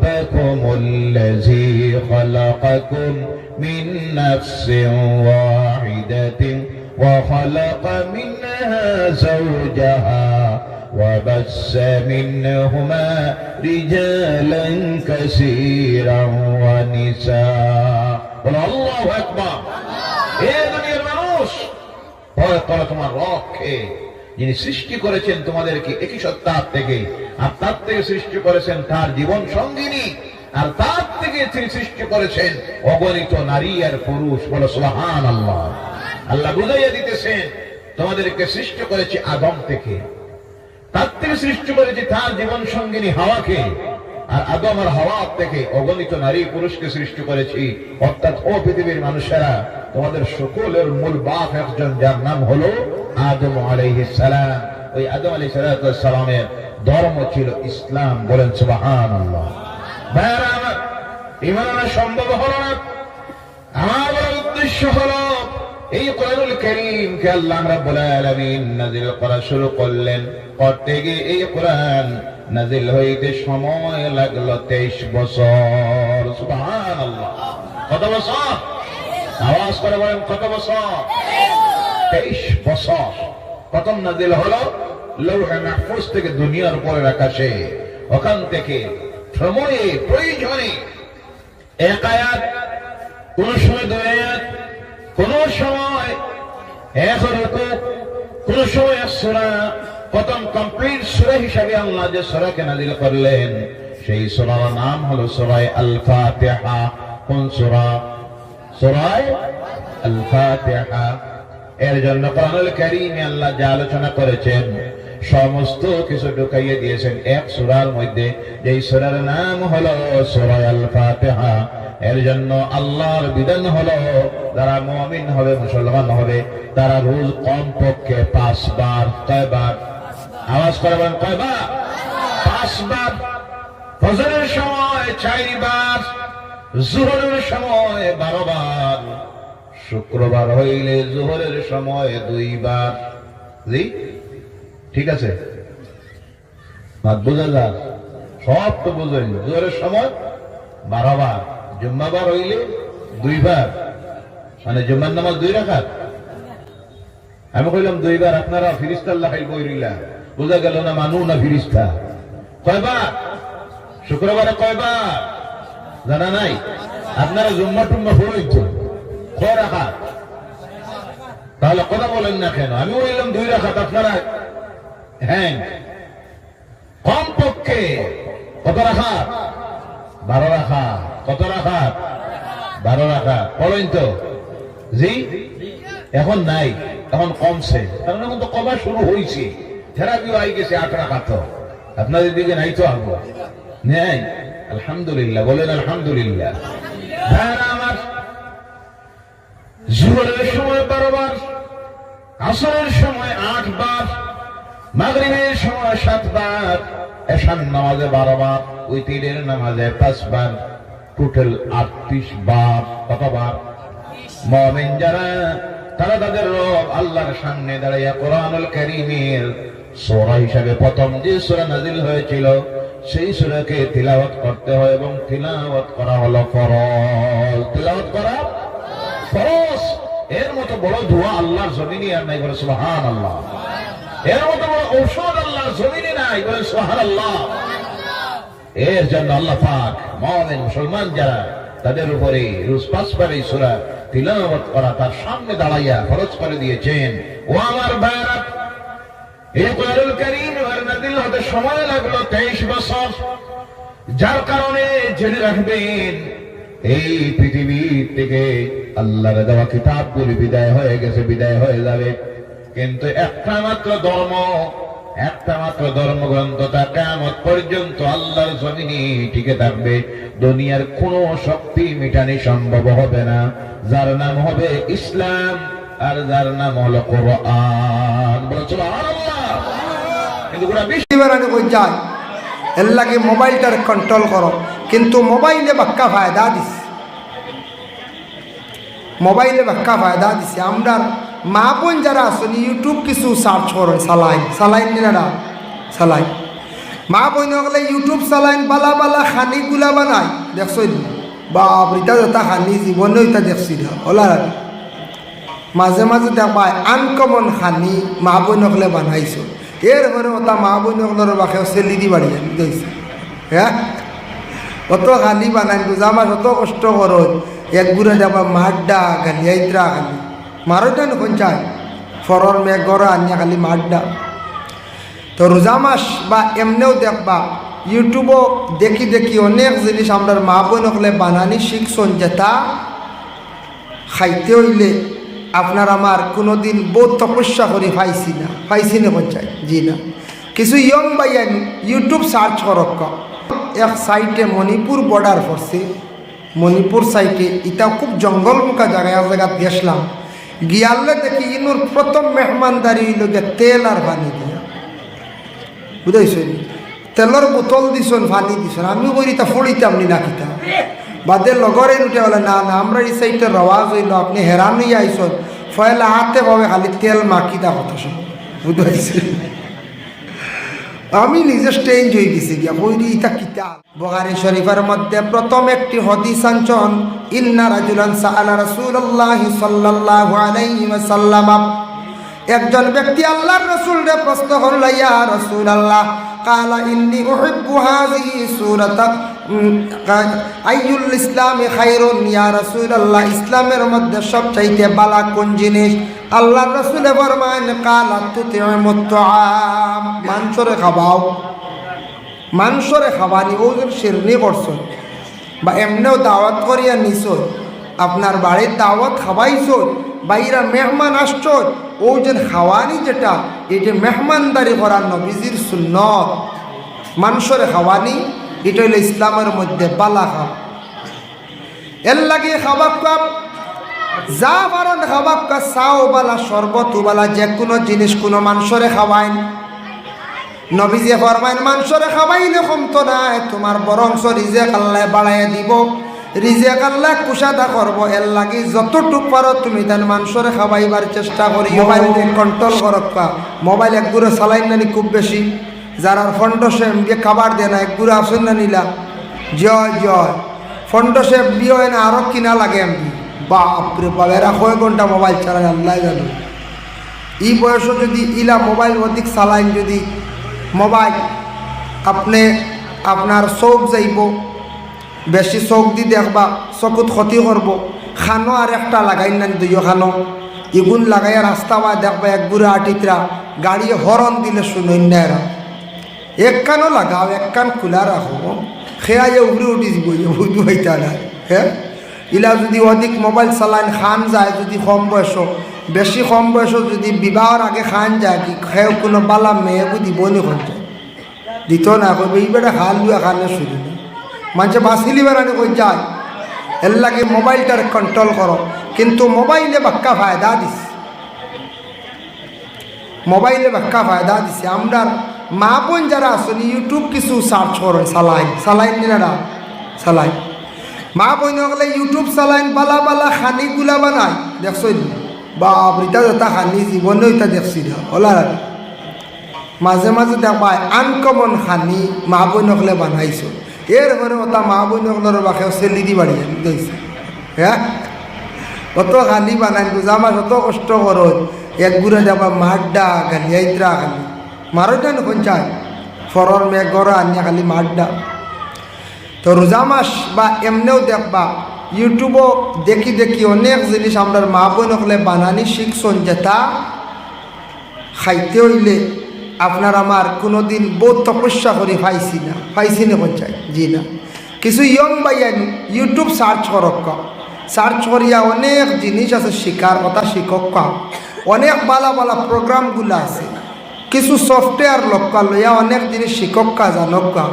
রাব্বাকুমুল্লাযী খালাক خلقكم من نفس واحدة وخلق منها زوجها وبث منهما رجالا كثيرا ونساء. বলো, আল্লাহু আকবার। এ দুনিয়ার মানুষ, ভয় করো তোমার রবকে, যিনি সৃষ্টি করেছেন তোমাদেরকে একই সত্তার থেকে, আর তার থেকে সৃষ্টি করেছেন তার জীবন সঙ্গিনী, আর তার থেকে তিনি সৃষ্টি করেছেন অগণিত নারী আর পুরুষ। বলো সুবহানাল্লাহ। আল্লাহ বুঝাইয়া দিতেছেন, তোমাদেরকে সৃষ্টি করেছি আদম থেকে, তার থেকে সৃষ্টি করেছি তার জীবন সঙ্গিনী হাওয়াকে, আর আদম আর হাওয়া থেকে অগণিত নারী পুরুষকে সৃষ্টি করেছি। অর্থাৎ, ও পৃথিবীর মানুষেরা, তোমাদের সকলের মূল বাপ একজন, যার নাম হলো আদম আলাইহিস সালাম। ওই আদম আলাইহিস সালামের ধর্ম ছিল ইসলাম। বলেন সুবহানাল্লাহ। ভাইরা আমার, ইমান আনা সম্ভব হলো না। আমার বড় উদ্দেশ্য হলো, এই কোরআনুল করিমকে আল্লাহ রাব্বুল আলামিন নাজিল করা শুরু করলেন। করতে গিয়ে এই কোরআন নাজিল হইতে সময় লাগলো তেইশ বছর। সুবহানাল্লাহ। কত বছর? আওয়াজ করে বলেন, কত বছর? তেইশ বছর। প্রথম নাজিল হলো লৌহে মাহফুজ থেকে দুনিয়ার উপরের আকাশে। ওখান থেকে সময়ে, প্রয়োজনে এক আয়াত, কোন সময় দুই আয়াত, কোন সময় এক রুকু, কোন সময় এক সূরা। প্রথম কমপ্লিট সূরা হিসাবে আল্লাহ যে সূরাকে নাজিল করলেন, সেই সূরার নাম হলো সূরায়ে আল ফাতিহা। কোন সূরা? সূরায়ে আল ফাতিহা। এর জন্য কোরআনুল কারীমে আল্লাহ যে আলোচনা করেছেন, সমস্ত কিছু ঢুকাইয়া দিয়েছেন এক সূরার মধ্যে, যেই সূরার নাম হলো সূরায়ে আল ফাতিহা। এর জন্য আল্লাহর বিধান হলো, যারা মুমিন হবে, মুসলমান হবে, তারা রোজ কমপক্ষে পাঁচবার। কয়বার? আওয়াজ করে বলেন, কয়বার? পাঁচবার। ফজরের সময় চারবার, জোহরের সময় বারোবার, শুক্রবার হইলে জোহরের সময় দুইবার। জি, ঠিক আছে? মাত বুঝা যার? সব তো বুঝইন। জোহরের সময় বারোবার, জুম্মাবার হইলে দুইবার। মানে, জুম্মার নামাজ দুই রাকাত। আমি কইলাম দুইবার, আপনারা ফিরিস্তার লাখাই বই রইলা, বুঝা গেল না মানু না ফিরিস্তা। কয়বার? শুক্রবারে কয়বার? জানা নাই? আপনারা জুম্মা টুম্মা পড়ইন তো, কয় রাকাত? তাহলে কথা বলেন না কেন? আমি বললাম দুই রাকাত, আপনারা হ্যাঁ। কমপক্ষে কত রাকাত? বারো রাকাত। কত রাকাত? বারো রাকাত। পড়ইন তো? জি? এখন নাই, এখন কমছে, কারণ এখন তো কমা শুরু হইছে। তেরাবিও আই গেছে আট রাকাত। আপনাদের দিকে নাই তো আবু? নাই। আলহামদুলিল্লাহ, বলেন আলহামদুলিল্লাহ। ভাইরা আমার, জোহরের সময় বারোবার, আসরের সময় আটবার, মাগরিবের সময় সাতবার, এশার নামাজে বারোবার, উতিরের নামাজে পাঁচবার, টোটাল আটত্রিশ বার। কতবার? মুমিন যারা, তারা তাদের রব আল্লাহর সামনে দাঁড়াইয়া কোরআনুল কারীমের সূরা হিসাবে প্রথম যে সূরা নাজিল হয়েছিল, সেই সূরাকে তিলাওয়াত করতে হয়, এবং তিলাওয়াত করা হলো ফরজ। তিলাওয়াত করা ফরজ। এর মতো বড় দোয়া আল্লাহর জমিনে আর নাই, বলে সুবহানাল্লাহ। এর মতো বড় ঔষধ আল্লাহর জমিনে নাই, বলে সুবহানাল্লাহ। এর জন্য আল্লাহ পাক মুমিন মুসলমান যারা, তাদের উপরে রোজ পাঁচবার এই সূরা তিলাওয়াত করা, তার সামনে দাঁড়াইয়া ফরজ করে দিয়েছেন। ও আমার ভাইরা, এই কোরআনুল কারীম এবার নাজিল হতে সময় লাগলো তেইশ বছর, যার কারণে জেনে রাখবেন, এই পৃথিবী থেকে আল্লাহর দেওয়া কিতাবগুলি বিদায় হয়ে গেছে, বিদায় হয়ে যাবে, কিন্তু একটা মাত্র ধর্ম, একটা মাত্র ধর্মগ্রন্থ তা কিয়ামত পর্যন্ত আল্লাহর জমিনে টিকে থাকবে। দুনিয়ার কোনো শক্তি মিটানি সম্ভব হবে না, যার নাম হবে ইসলাম। আর যার নাম হলো কোরআন। বলো সুবহানাল্লাহ। কিন্তু গোটা বিশ্ব এবার আমি কই যাই, এর লাগি মোবাইলটার কন্ট্রোল করো, কিন্তু মোবাইলে বাক্কা ফায়দা দিছে, মোবাইলে বাক্কা ফায়দা দিছে। আমরার মা বোন যারা আছইন, YouTube কিছু সার্চ করইন, চালাইন, চালাইন নি না, চালাইন। মা বোন অকলে YouTube চালাইন, বালা বালা খানিগুলা বানাই, দেখছইন নি? বাপ রে, ইতা যেটা খানি জীবনে ইতা দেখছি না। ওলা মাঝে মাঝে দেখবায় আনকমন খানি মা বইন অকলে বানাইছো। এরপরে ওটা মা বইন অকলর বাকেও সেলি দি বাড়ি আনি দিছে। হ্যাঁ, অত খানি বানাইন, রোজা মাস অত কষ্ট করো, এক গুড়া দেখবা মাড্ডা, গালিয়াইত্রা খানি। মারো জানো কোন চায়? ফরর মেঘ গড়া আনিয়া খালি মাড্ডা। তো রোজা মাস বা এমনেও দেখবা, YouTube-ও দেখি দেখি অনেক জিনিস আমরার মা বইন অকলে বানানি শিখছইন, যেটা খাইতে অইলে আপনার আমার কুনুদিন বউত তপস্যা করি পাইছি না, পাইছি না কোন চায়? জি না। কিছু young ভাইয়াইন YouTube search করউক্কা, এক side-এ মণিপুর border পড়ছে, মণিপুর side-এ, ইটা খুব জঙ্গল মুখা জাগা, এক জাগাত গেছলাম, গিয়ালে দেখি ইনুর প্রথম মেহমানদারি অইলো গিয়া তেল আর পানি দিয়া, বুঝাইছইন? তেলর বোতল দিছইন, পানি দিছইন, আমি কইরি তা ফুড়িতাম নি না কিতা? বাদে লগরে উঠে বলে, "না না, আমরা ই side-এ রওয়াজ অইলো, আপনে হেরান অইয়া আইছইন, পয়লা হাতে পাওয়ে খালি তেল মাখি দা কত সময়।" বুঝাইছইন? আমি নিজে strange অই গেছি গিয়া, কইরি ইতা কিতা? বুখারী শরীফর মধ্যে প্রথম একটি হাদিস আনছইন, ইন্না রাজুলান সাআলা রাসূলুল্লাহি সাল্লাল্লাহু আলাইহি ওয়াসাল্লাম, একজন ব্যক্তি আল্লাহর রাসূলরে প্রশ্ন করল, "ইয়া রাসূলুল্লাহ, ক্বালা ইন্নী উহিব্বু হাযিহি সূরাতা, উম, কা-, আইয়ুল ইসলামি খায়রুন, ইয়া রাসূলুল্লাহ, ইসলামের মধ্যে সবচাইতে ভালা কোন জিনিস?" আল্লাহর রাসূলে ফরমাইন, "ক্বালা তুতইমুত তাআম, মানষরে খাবাও।" মানষরে খাবানি, অউ যে শিরনি করছইন বা এমনেও দাওয়াত করিয়া নিছইন, আপনার বাড়িত দাওয়াত খাবাইছইন, বাইরা মেহমান আসছইন, অউ যে খাওয়ানি যেটা, ইটা মেহমানদারি করা নবীজির সুন্নত। মানষরে খাওয়ানি, ইটা অইলো ইসলামের মধ্যে ভালা কাম। এরলাগি খাবাউক্কা, যা পারইন খাবাউক্কা, চা অউ ভালা, শরবত অউ ভালা, যেকুনু জিনিস কুনু মানষরে খাওয়াইন। নবীজিয়ে ফরমাইন, মানষরে খাওয়াইলে কমতো নায়, তুমার বরঞ্চ রিজেক আল্লায় বাড়াইয়া দিবো, রিজেক আল্লায় কুশাদা করবো। এরলাগি যতটুক পারো তুমি তান মানষরে খাওয়াইবার চেষ্টা করিও। মোবাইল control করউক্কা, মোবাইল এক গুড়া চালাইন নানি খুব বেশি, যারার পনেরোশো MB cover দেয় না, এক গুড়া আছইন না নিলা? জয় জয়। পনেরোশো MB অয় না, আরো কিনা লাগে MB। বাপ রে বাপ, এরা কয় ঘন্টা মোবাইল চালায় আল্লায় জানে। ই বয়সো যুদি ইলা মোবাইল অধিক চালাইন, যুদি মোবাইল, আপনে, আপনার চউখ যাইবো, বেশি চউখ দি দেখবা, চকুত ক্ষতি করবো। কানো আর একটা লাগাইন নানি, দুইও কানো, ইগুন লাগাইয়া রাস্তা বায় দেখবা, এক গুড়া আটিত্রা, গাড়িয়ে horn দিলে হুনইন না এরা। এক কানো লাগাও, এক কান খুলা রাখো, কে আইয়া উপরে উঠি যিবো, ইয়ে বুঝবো ইতা না। হ্যাঁ, ইলা যুদি অধিক মোবাইল চালাইন, কান যায় যুদি কম বয়সো, বেশি কম বয়সো যুদি বিবাহর আগে কান যায়, কি কেউ কুনু ভালা মেয়ে বুঝিবো নি কোন যায়? দিতো না, কইবো, "ই বেটা কান লইয়া কানে হুনে না।" মানষে বাঁচিলিবার আগে কই যায়, এরলাগি মোবাইলটারে control করো। কিন্তু মোবাইলে বাক্কা ফায়দা দিছে, মোবাইলে বাক্কা ফায়দা দিছে। আমরার মা বইন যারা আছইন, YouTube কিছু search করইন, চালাইন, চালাইন দিনারা, চালাইন। মা বইন অকলে YouTube চালাইন, ভালা ভালা খানিগুলা বানাইন, দেখছইন? বাপ রে, ইতা যেটা খানি জীবনে ইতা দেখছি না। ওলা মাঝে মাঝে দেখবায় uncommon খানি মা বইন অকলে বানাইছো, এরপরে ওটা মা বইন অকলর বাকেও সেলি দি বাড়ি আনি দিছে। হ্যাঁ, অত খানি বানাইন, রোজা মাস অত কষ্ট করইন, এক গুড়া দেখবা মাড্ডা, গালিয়াইত্রা খালি। মারো জানো কোন চায়? ফরর মেঘ গড়া আনিয়া খালি মাড্ডা। তো রোজা মাস বা এমনেও দেখবা, YouTube-ও দেখি দেখি অনেক জিনিস আমরার মা বইন অকলে বানানি শিখছইন, যেটা খাইতে অইলে আপনার আমার কুনুদিন বউত তপস্যা করি পাইছি না, পাইছি না কোন চায়? জি না। কিছু young ভাইয়াইন YouTube search করউক্কা, search করিয়া অনেক জিনিস আছে শিখার কথা শিখউক্কা, অনেক ভালা ভালা program গুলা আছে। কিছু software লউক্কা, লইয়া অনেক জিনিস শিখউক্কা, জানউক্কা।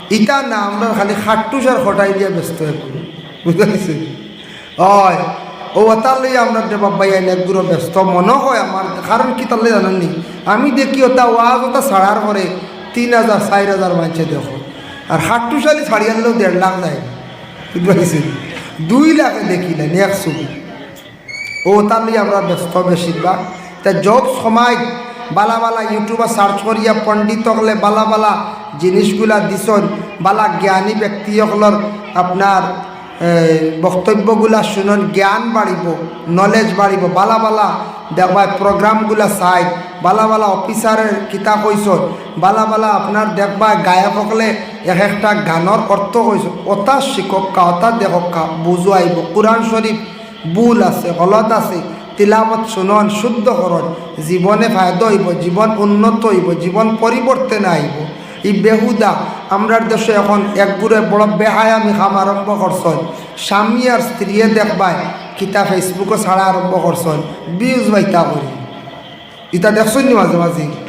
ইতা না, আমরা খালি খাট্টুস আর খটাই দিয়া ব্যস্ত অই পড়ি। বুঝতে পারছি? অয়, অউ ওটার লইয়া আমরা যে বাবা এনে গুরু ব্যস্ত মনে হয় আমার, কারণ কিতার লাগি জানইন নি? আমি দেখি ওটা ওয়াজ ওটা ছাড়ার পরে তিন হাজার, চাইর হাজার মানষে দেখো। আর খাট্টুস আলী ছাড়িয়ার লাগেও দেড় লাখ যায়। বুঝতে পারছি? দুই লাখে দেখি না, next ছবি। অউ তার লইয়া আমরা ব্যস্ত বেশিরভাগ। তে জব সময় ভালা ভালা YouTube-এ search করিয়া পণ্ডিত অকলে ভালা ভালা জিনিসগুলা দিছইন, ভালা জ্ঞানী ব্যক্তি অকলর আপনার বক্তব্যগুলা শুনইন, জ্ঞান বাড়িবো, নলেজ বাড়িবো, বালা বালা দেখবায় প্রোগ্রামগুলা চাইন, বালা বালা অফিসারে কিতা কইছইন, বালা বালা আপনার দেখবায় গায়ক অকলে এক একটা গানর অর্থ কইছইন, অতা শিখউক্কা, অতা দেখউক্কা, বুঝো আইবো। কুরআন শরীফ ভুল আছে, গলত আছে, তিলাওয়াত শুনইন, শুদ্ধ করইন, জীবনে ফায়দা অইবো, জীবন উন্নত অইবো, জীবন পরিবর্তন আইবো। ই বেহুদা আমরার দেশো এখন একগুরে বড় বেহায়ামি কাম আরম্ভ করছইন। স্বামী আর স্ত্রীয়ে দেখবায় কিতা Facebook-ও ছাড়া আরম্ভ করছইন, views বাইতা করি। ইতা দেখছইন নি মাঝে মাঝে?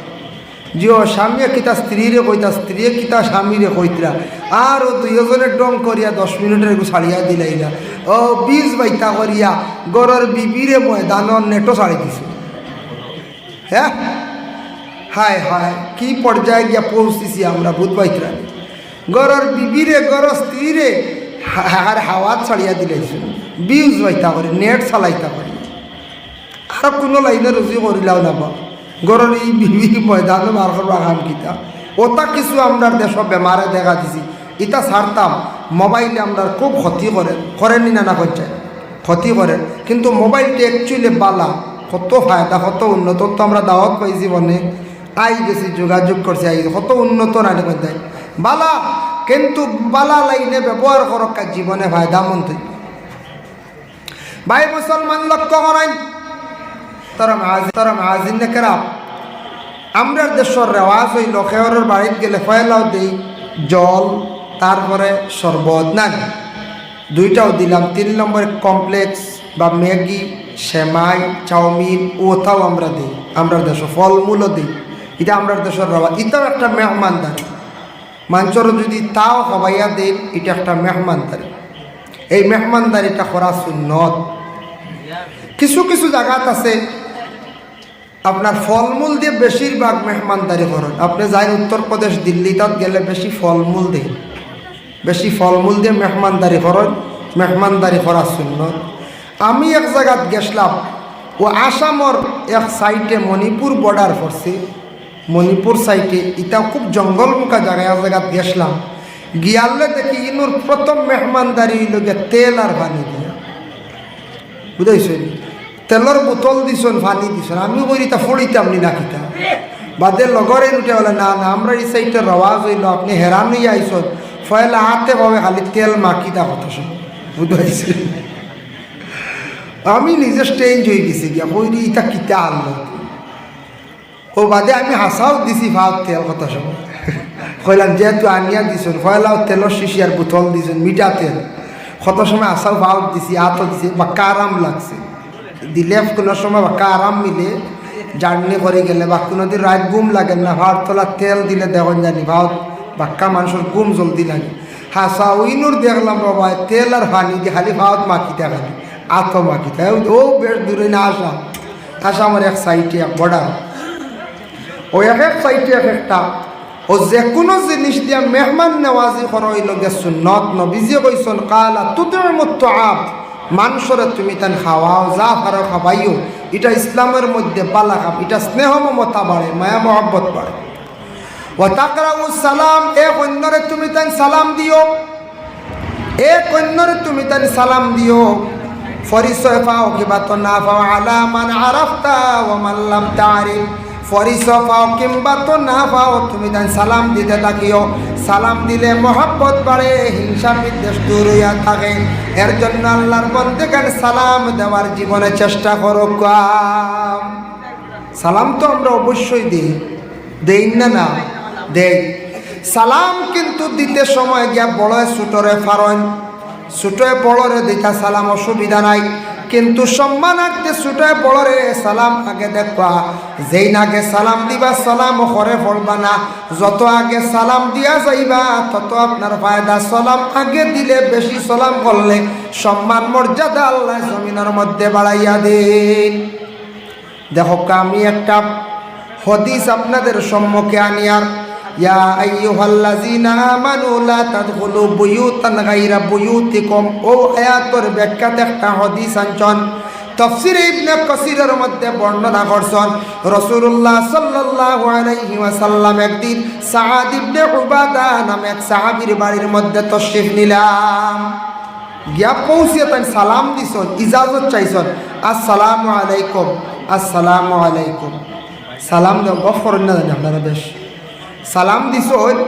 জি অয়, স্বামীয়ে কিতা স্ত্রীরে কইতা, স্ত্রীয়ে কিতা স্বামীরে কইতরা, আর অউ দুইওজনে ঢং করিয়া দশ মিনিটর এগু ছাড়িয়া দিলাইলা। অউ views বাইতা করিয়া ঘরর বিবিরে ময়দানর নেটো ছাড়ি দিছে। হ্যাঁ, হায় হায়, কি পর্যায়ে গিয়া পৌঁছিছি আমরা, বুঝ পাইতরা নি? ঘরর বিবিরে, ঘরর স্ত্রীরে হা-, হা-, হাওয়াত ছাড়িয়া দিলাইছে। Views বাইতা করি, নেট চালাইতা করি। আর কুনু লাইনে রুজি করিলাও না বা। ঘরর ই বিবি ময়দানো বার করবা কাম কিতা? অতা কিছু আমরার দেশো বেমারে দেখা দিছি। ইতা ছাড়তাম, মোবাইলে আমরার খুব ক্ষতি করে, করে নি না, না করছে? ক্ষতি করে। কিন্তু মোবাইলটা actually বালা, কত ফায়দা, কত উন্নত, তো আমরা দাওয়াত পাইছি বনে, আই গেছি, যোগাযোগ করছি, আই গেছি, কত উন্নত না নি করতে? বালা, কিন্তু বালা লাইনে ব্যবহার করউক্কা, জীবনে ফায়দামন্দ অইবো। ভাই মুসলমান, লক্ষ্য করইন, তারা মাজি-, তারা মাজিন না কেরাম। আমরার দেশর রেওয়াজ অইলো, কেউরর বাড়িত গেলে পয়লাউ দেই জল, তারপরে শরবত, না নি? দুইটাউ দিলাম, তিন নম্বরে কমপ্লেক্স বা ম্যাগি, সেমাই, চাউমিন, অতাউ আমরা দেই। আমরার দেশো ফলমূলও দেই, ইটা আমরার দেশর রেওয়াজ, ইটাও একটা মেহমানদারি। মানষরে যুদি তাও খাবাইয়া দেইন, ইটা একটা মেহমানদারি। এই মেহমানদারিটা করা সুন্নত। কিছু কিছু জাগাত আছে, আপনার ফলমূল দিয়া বেশিরভাগ মেহমানদারি করইন। আপনে যাইন উত্তর প্রদেশ, দিল্লি, তাত গেলে বেশি ফলমূল দেইন, বেশি ফলমূল দিয়া মেহমানদারি করইন, মেহমানদারি করা সুন্নত। আমি এক জাগাত গেছলাম, অউ আসামর এক সাইডে মণিপুর বর্ডার পড়ছে, মণিপুর সাইডে, ইটা খুব জঙ্গল মুখা জাগা, এক জাগাত গেছলাম, গিয়ালে দেখি ইনুর প্রথম মেহমানদারি অইলো গিয়া তেল আর পানি দিয়া, বুঝাইছইন? তেলর বোতল দিছইন, পানি দিছইন। আমি কইরি, "ইতা ফুড়িতাম নি না কিতা?" বাদে লগরে উঠে বলে, "না, না, আমরার ই সাইডে রেওয়াজ অইলো, আপনে হেরান অইয়া আইছইন, পয়লা আতে পায়ে খালি তেল মাখিতা কত সময়।" বুঝাইছইন? আমি নিজে strange অইগেছি গিয়া, কইরি, "ইতা কিতা আনলো?" অউ বাদে আমি হাছাউ দিছি পাওত তেল কত সময়। কইলাম, "যেহেতু আনিয়া দিছইন, পয়লাউ তেলর শিশি আর বোতল দিছইন, মিঠা তেল।" কত সময় হাছাউ পাওত দিছি, আতো দিছি, বাক্কা আরাম লাগছে। দিলে কুনু সময় বাক্কা আরাম মিলে, journey করি গেলে বা কুনুদিন রাইত ঘুম লাগে না, পাওর তলাত তেল দিলে দেখইন জানি পাওত বাক্কা মানষর ঘুম জলদি লাগে। হাছা অইনুর দেখলাম বাবা, তেল আর পানি দি খালি পাওত মাখিতা, খালি আতো মাখিতা। অউ বেশ দূরে না আসাম, আসামর এক সাইডে এক বর্ডার। অউ এক এক সাইডে এক একটা। অউ যেকুনু জিনিস দিয়া মেহমান নওয়াজি করা অইলো গিয়া সুন্নত। নবীজিয়ে কইছইন, "কালা তুতইমুত তাআম", মানষরে তুমি তাইন খাওয়াও, যা পারো খাবাইও। ইটা ইসলামর মধ্যে বালা কাম, ইটা স্নেহ মমতা বাড়ে, মায়া মহব্বত বাড়ে। "ওয়া তাকরাউস সালাম", এক অইন্যরে তুমি তাইন সালাম দিও, এক অইন্যরে তুমি তাইন সালাম দিও। পরিচয় পাও কিবা তো না পাও, আলা মান আরাফতা ওয়া মান লাম তারিফ, পরিচয় পাও কিংবা তো না পাও, তুমি তাইন সালাম দিতে থাকিও। সালাম দিলে মহব্বত বাড়ে, হিংসা বিদ্বেষ দূর অইয়া থাকে। এর জন্য আল্লার বন্দেগান সালাম দেওয়ার জীবনে চেষ্টা করউক্কা। সালাম তো আমরা অবশ্যই দেই, দেই না, না দেই। সালাম কিন্তু দিতে সময় গিয়া বড়য় ছুটরে পারইন, ছুটয় বড়রে দিতা সালাম অসুবিধা নাই, কিন্তু সম্মানার্থে ছুটয় বড়রে সালাম আগে দেউক্কা। যেইন আগে সালাম দিবা, সালাম পরে পড়বা না। যত আগে সালাম দিয়া যাইবা, তত আপনার ফায়দা। সালাম আগে দিলে, বেশি সালাম করলে সম্মান মর্যাদা আল্লায় জমিনর মধ্যে বাড়াইয়া দেইন। দেখউক্কা, আমি একটা হাদিস আপনাদের সম্মুখে আনিয়ার, "ইয়া আইয়ুহাল্লাযীনা আমানু লা তাদখুলু বুয়ুতান গায়রা বুয়ুতিকুম।" অউ আয়াতর ব্যাখ্যাত একটা হাদিস আনছইন। তাফসীরে ইবনে কাসীরর মধ্যে বর্ণনা করছইন, রাসূলুল্লাহ সাল্লাল্লাহু আলাইহি ওয়াসাল্লাম একদিন সাদ ইবনে উবাদা নামে এক সাহাবীর বাড়ির মধ্যে তশরিফ নিলা। গিয়া পৌঁছিয়া তাইন সালাম দিছইন, ইজাজত চাইছইন, "আসসালামু আলাইকুম, আসসালামু আলাইকুম।" সালাম দেও, গফ করইন না জানি আপনারা বেশ। সালাম দিছইন,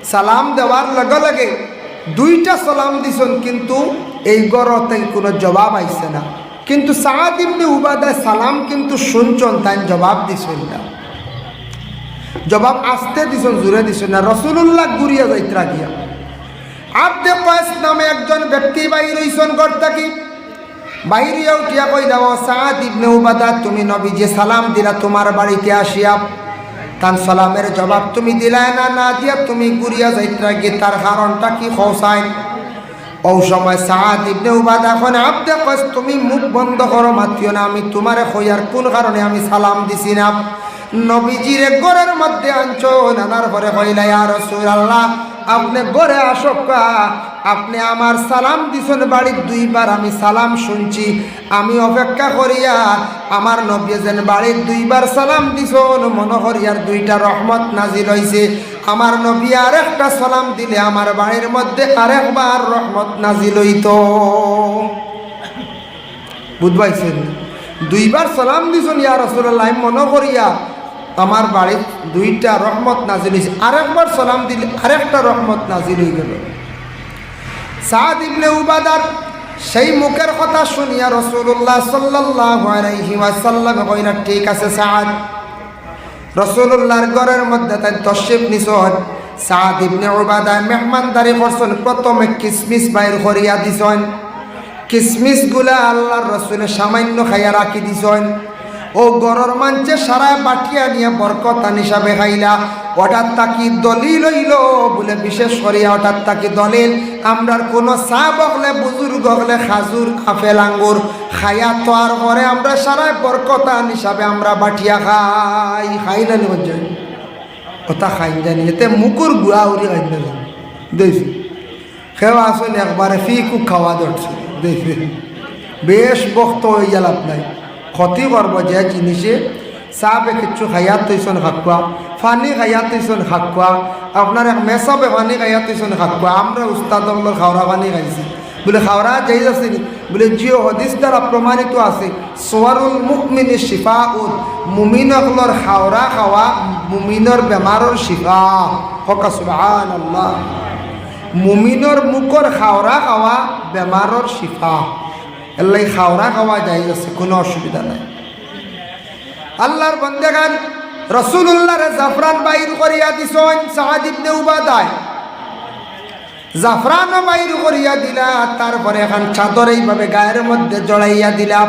সালাম দেওয়ার লগে লগে দুইটা সালাম দিছইন, কিন্তু এই ঘর থাকি কুনু জবাব আইছে না। কিন্তু সাদ ইবনে উবাদায় সালাম কিন্তু শুনছইন, তাইন জবাব দিছইন না। জবাব আস্তে দিছইন, জুরে দিছইন না। রাসূলুল্লাহ ঘুরিয়া যাইতরা গিয়া আব্দে কয়স নামে একজন ব্যক্তি বাইর অইছইন ঘর থাকি। বাইর অইয়া উঠিয়া কইলা, "ও সাদ ইবনে উবাদা, তুমি নবীয়ে সালাম দিলা তুমার বাড়িত আসিয়া, তান সালামের জবাব তুমি দিলায় না, না দিয়া তুমি ঘুরিয়া যাইতরা গি, তার কারণটা কি কও চাই?" অউ সময় সাদ ইবনে উবাদা কইন, "আব্দে কয়স, তুমি মুখ বন্ধ করো, মাতিও না, আমি তুমারে কইয়ার কুন কারণে আমি সালাম দিছি না।" নবীজিরে ঘরর মধ্যে আনছইন, আনার পরে কইলা, "ইয়া রাসূলুল্লাহ, আপনে ঘরে আসউক্কা, আপনে আমার সালাম দিছইন বাড়িত দুইবার, আমি সালাম শুনছি, আমি অপেক্ষা করিয়ার আমার নবীয়ে যেন বাড়িত দুইবার সালাম দিছইন, মনো করিয়ার দুইটা রহমত নাজিল অইছে। আমার নবীয়ে আরেকটা সালাম দিলে আমার বাড়ির মধ্যে আরেকবার রহমত নাজিল অইতো।" বুঝবাইছইন? দুইবার সালাম দিছইন, "ইয়া রাসূলুল্লাহ, আমি মনো করিয়ার আমার বাড়িত দুইটা রহমত নাজিল অইছে, আরেকবার সালাম দিলে আরেকটা রহমত নাজিল অইগেলো।" সাদ ইবনে উবাদার সেই মুখের কথা শুনিয়া রাসূলুল্লাহ সাল্লাল্লাহু আলাইহি ওয়াসাল্লামে কইলা, "ঠিক আছে সাদ।" রাসূলুল্লাহর ঘরর মধ্যে তাইন তশরিফ নিছইন। সাদ ইবনে উবাদায় মেহমানদারি করছইন, প্রথমে কিসমিস বাইর করিয়া দিছইন। কিসমিসগুলা আল্লাহর রাসূলে সামান্য খাইয়া রাখি দিছইন। অউ ঘরর মানষে সারায় বাটিয়া নিয়া বরকতান হিসাবে খাইলা। অটার থাকি দলিল অইলো বুলে, বিশেষ করিয়া অটার থাকি দলিল, আমরার কুনু সাব অকলে, বুজুর্গ অকলে খাজুর, আপেল, আঙ্গুর খাইয়া থওয়ার পরে আমরা সারায় বরকতান হিসাবে আমরা বাটিয়া খাই। খাইলা নি বুঝছইন? কথা খাইন জানি, এতে মুখর গুয়া উড়ি খাইন না জানি। দেখছি। কেউ আছইন একবারে ফিকু খাওয়া ধরছে। দেখছি। বেশ বক্ত অইয়া লাভ নাই। ক্ষতি করবো যে জিনিসে। সাবে কিচ্ছু খাইয়া থইছইন খাক্কুয়া, পানি খাইয়া থইছইন খাক্কুয়া, আপনার এক মেসাবে পানি খাইয়া থইছইন খাক্কুয়া, আমরা উস্তাদ অকলর খাওরা পানি খাইছি। বুলে, "খাওরা জায়েজ আছে নি?" বুলে, "জি অয়, হাদিস দ্বারা প্রমাণিত আছে, সুয়ারুল মুমিনি শিফাউন, মুমিন অকলর খাওরা খাওয়া মুমিনর বেমারর শিফা।" কউক্কা সুবহানাল্লাহ। মুমিনর মুখর খাওরা খাওয়া বেমারর শিফা। এরলাগি খাওরা খাওয়া জায়েজ আছে, কুনু অসুবিধা নাই। আল্লাহর বন্দেগান, রাসূলুল্লাহরে জাফরান বাইর করিয়া দিছইন সাদ ইবনে উবাদায়। জাফরানও বাইর করিয়া দিলা, তারপরে এখান চাদর এইভাবে গায়ের মধ্যে জড়াইয়া দিলা।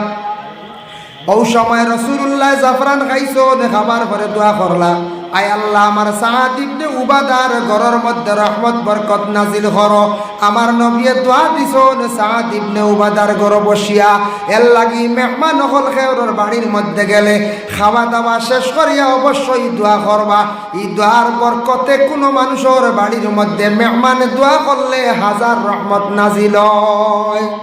অউ সময় রাসূলুল্লাহ জাফরান খাইছইন, খাবার পরে দোয়া করলা, "আয় আল্লাহ, আমার সাদ ইবনে উবাদার ঘরর মধ্যে রহমত বরকত নাজিল করো।" আমার নবীয়ে দোয়া দিছইন সাদ ইবনে উবাদার ঘরো বসিয়া। এরলাগি মেহমান অকল কেউরর বাড়ির মধ্যে গেলে খাওয়া দাওয়া শেষ করিয়া অবশ্যই দোয়া করবা। ই দোয়ার বরকতে কুনু মানুষর বাড়ির মধ্যে মেহমানে দোয়া করলে হাজার রহমত নাজিল অয়।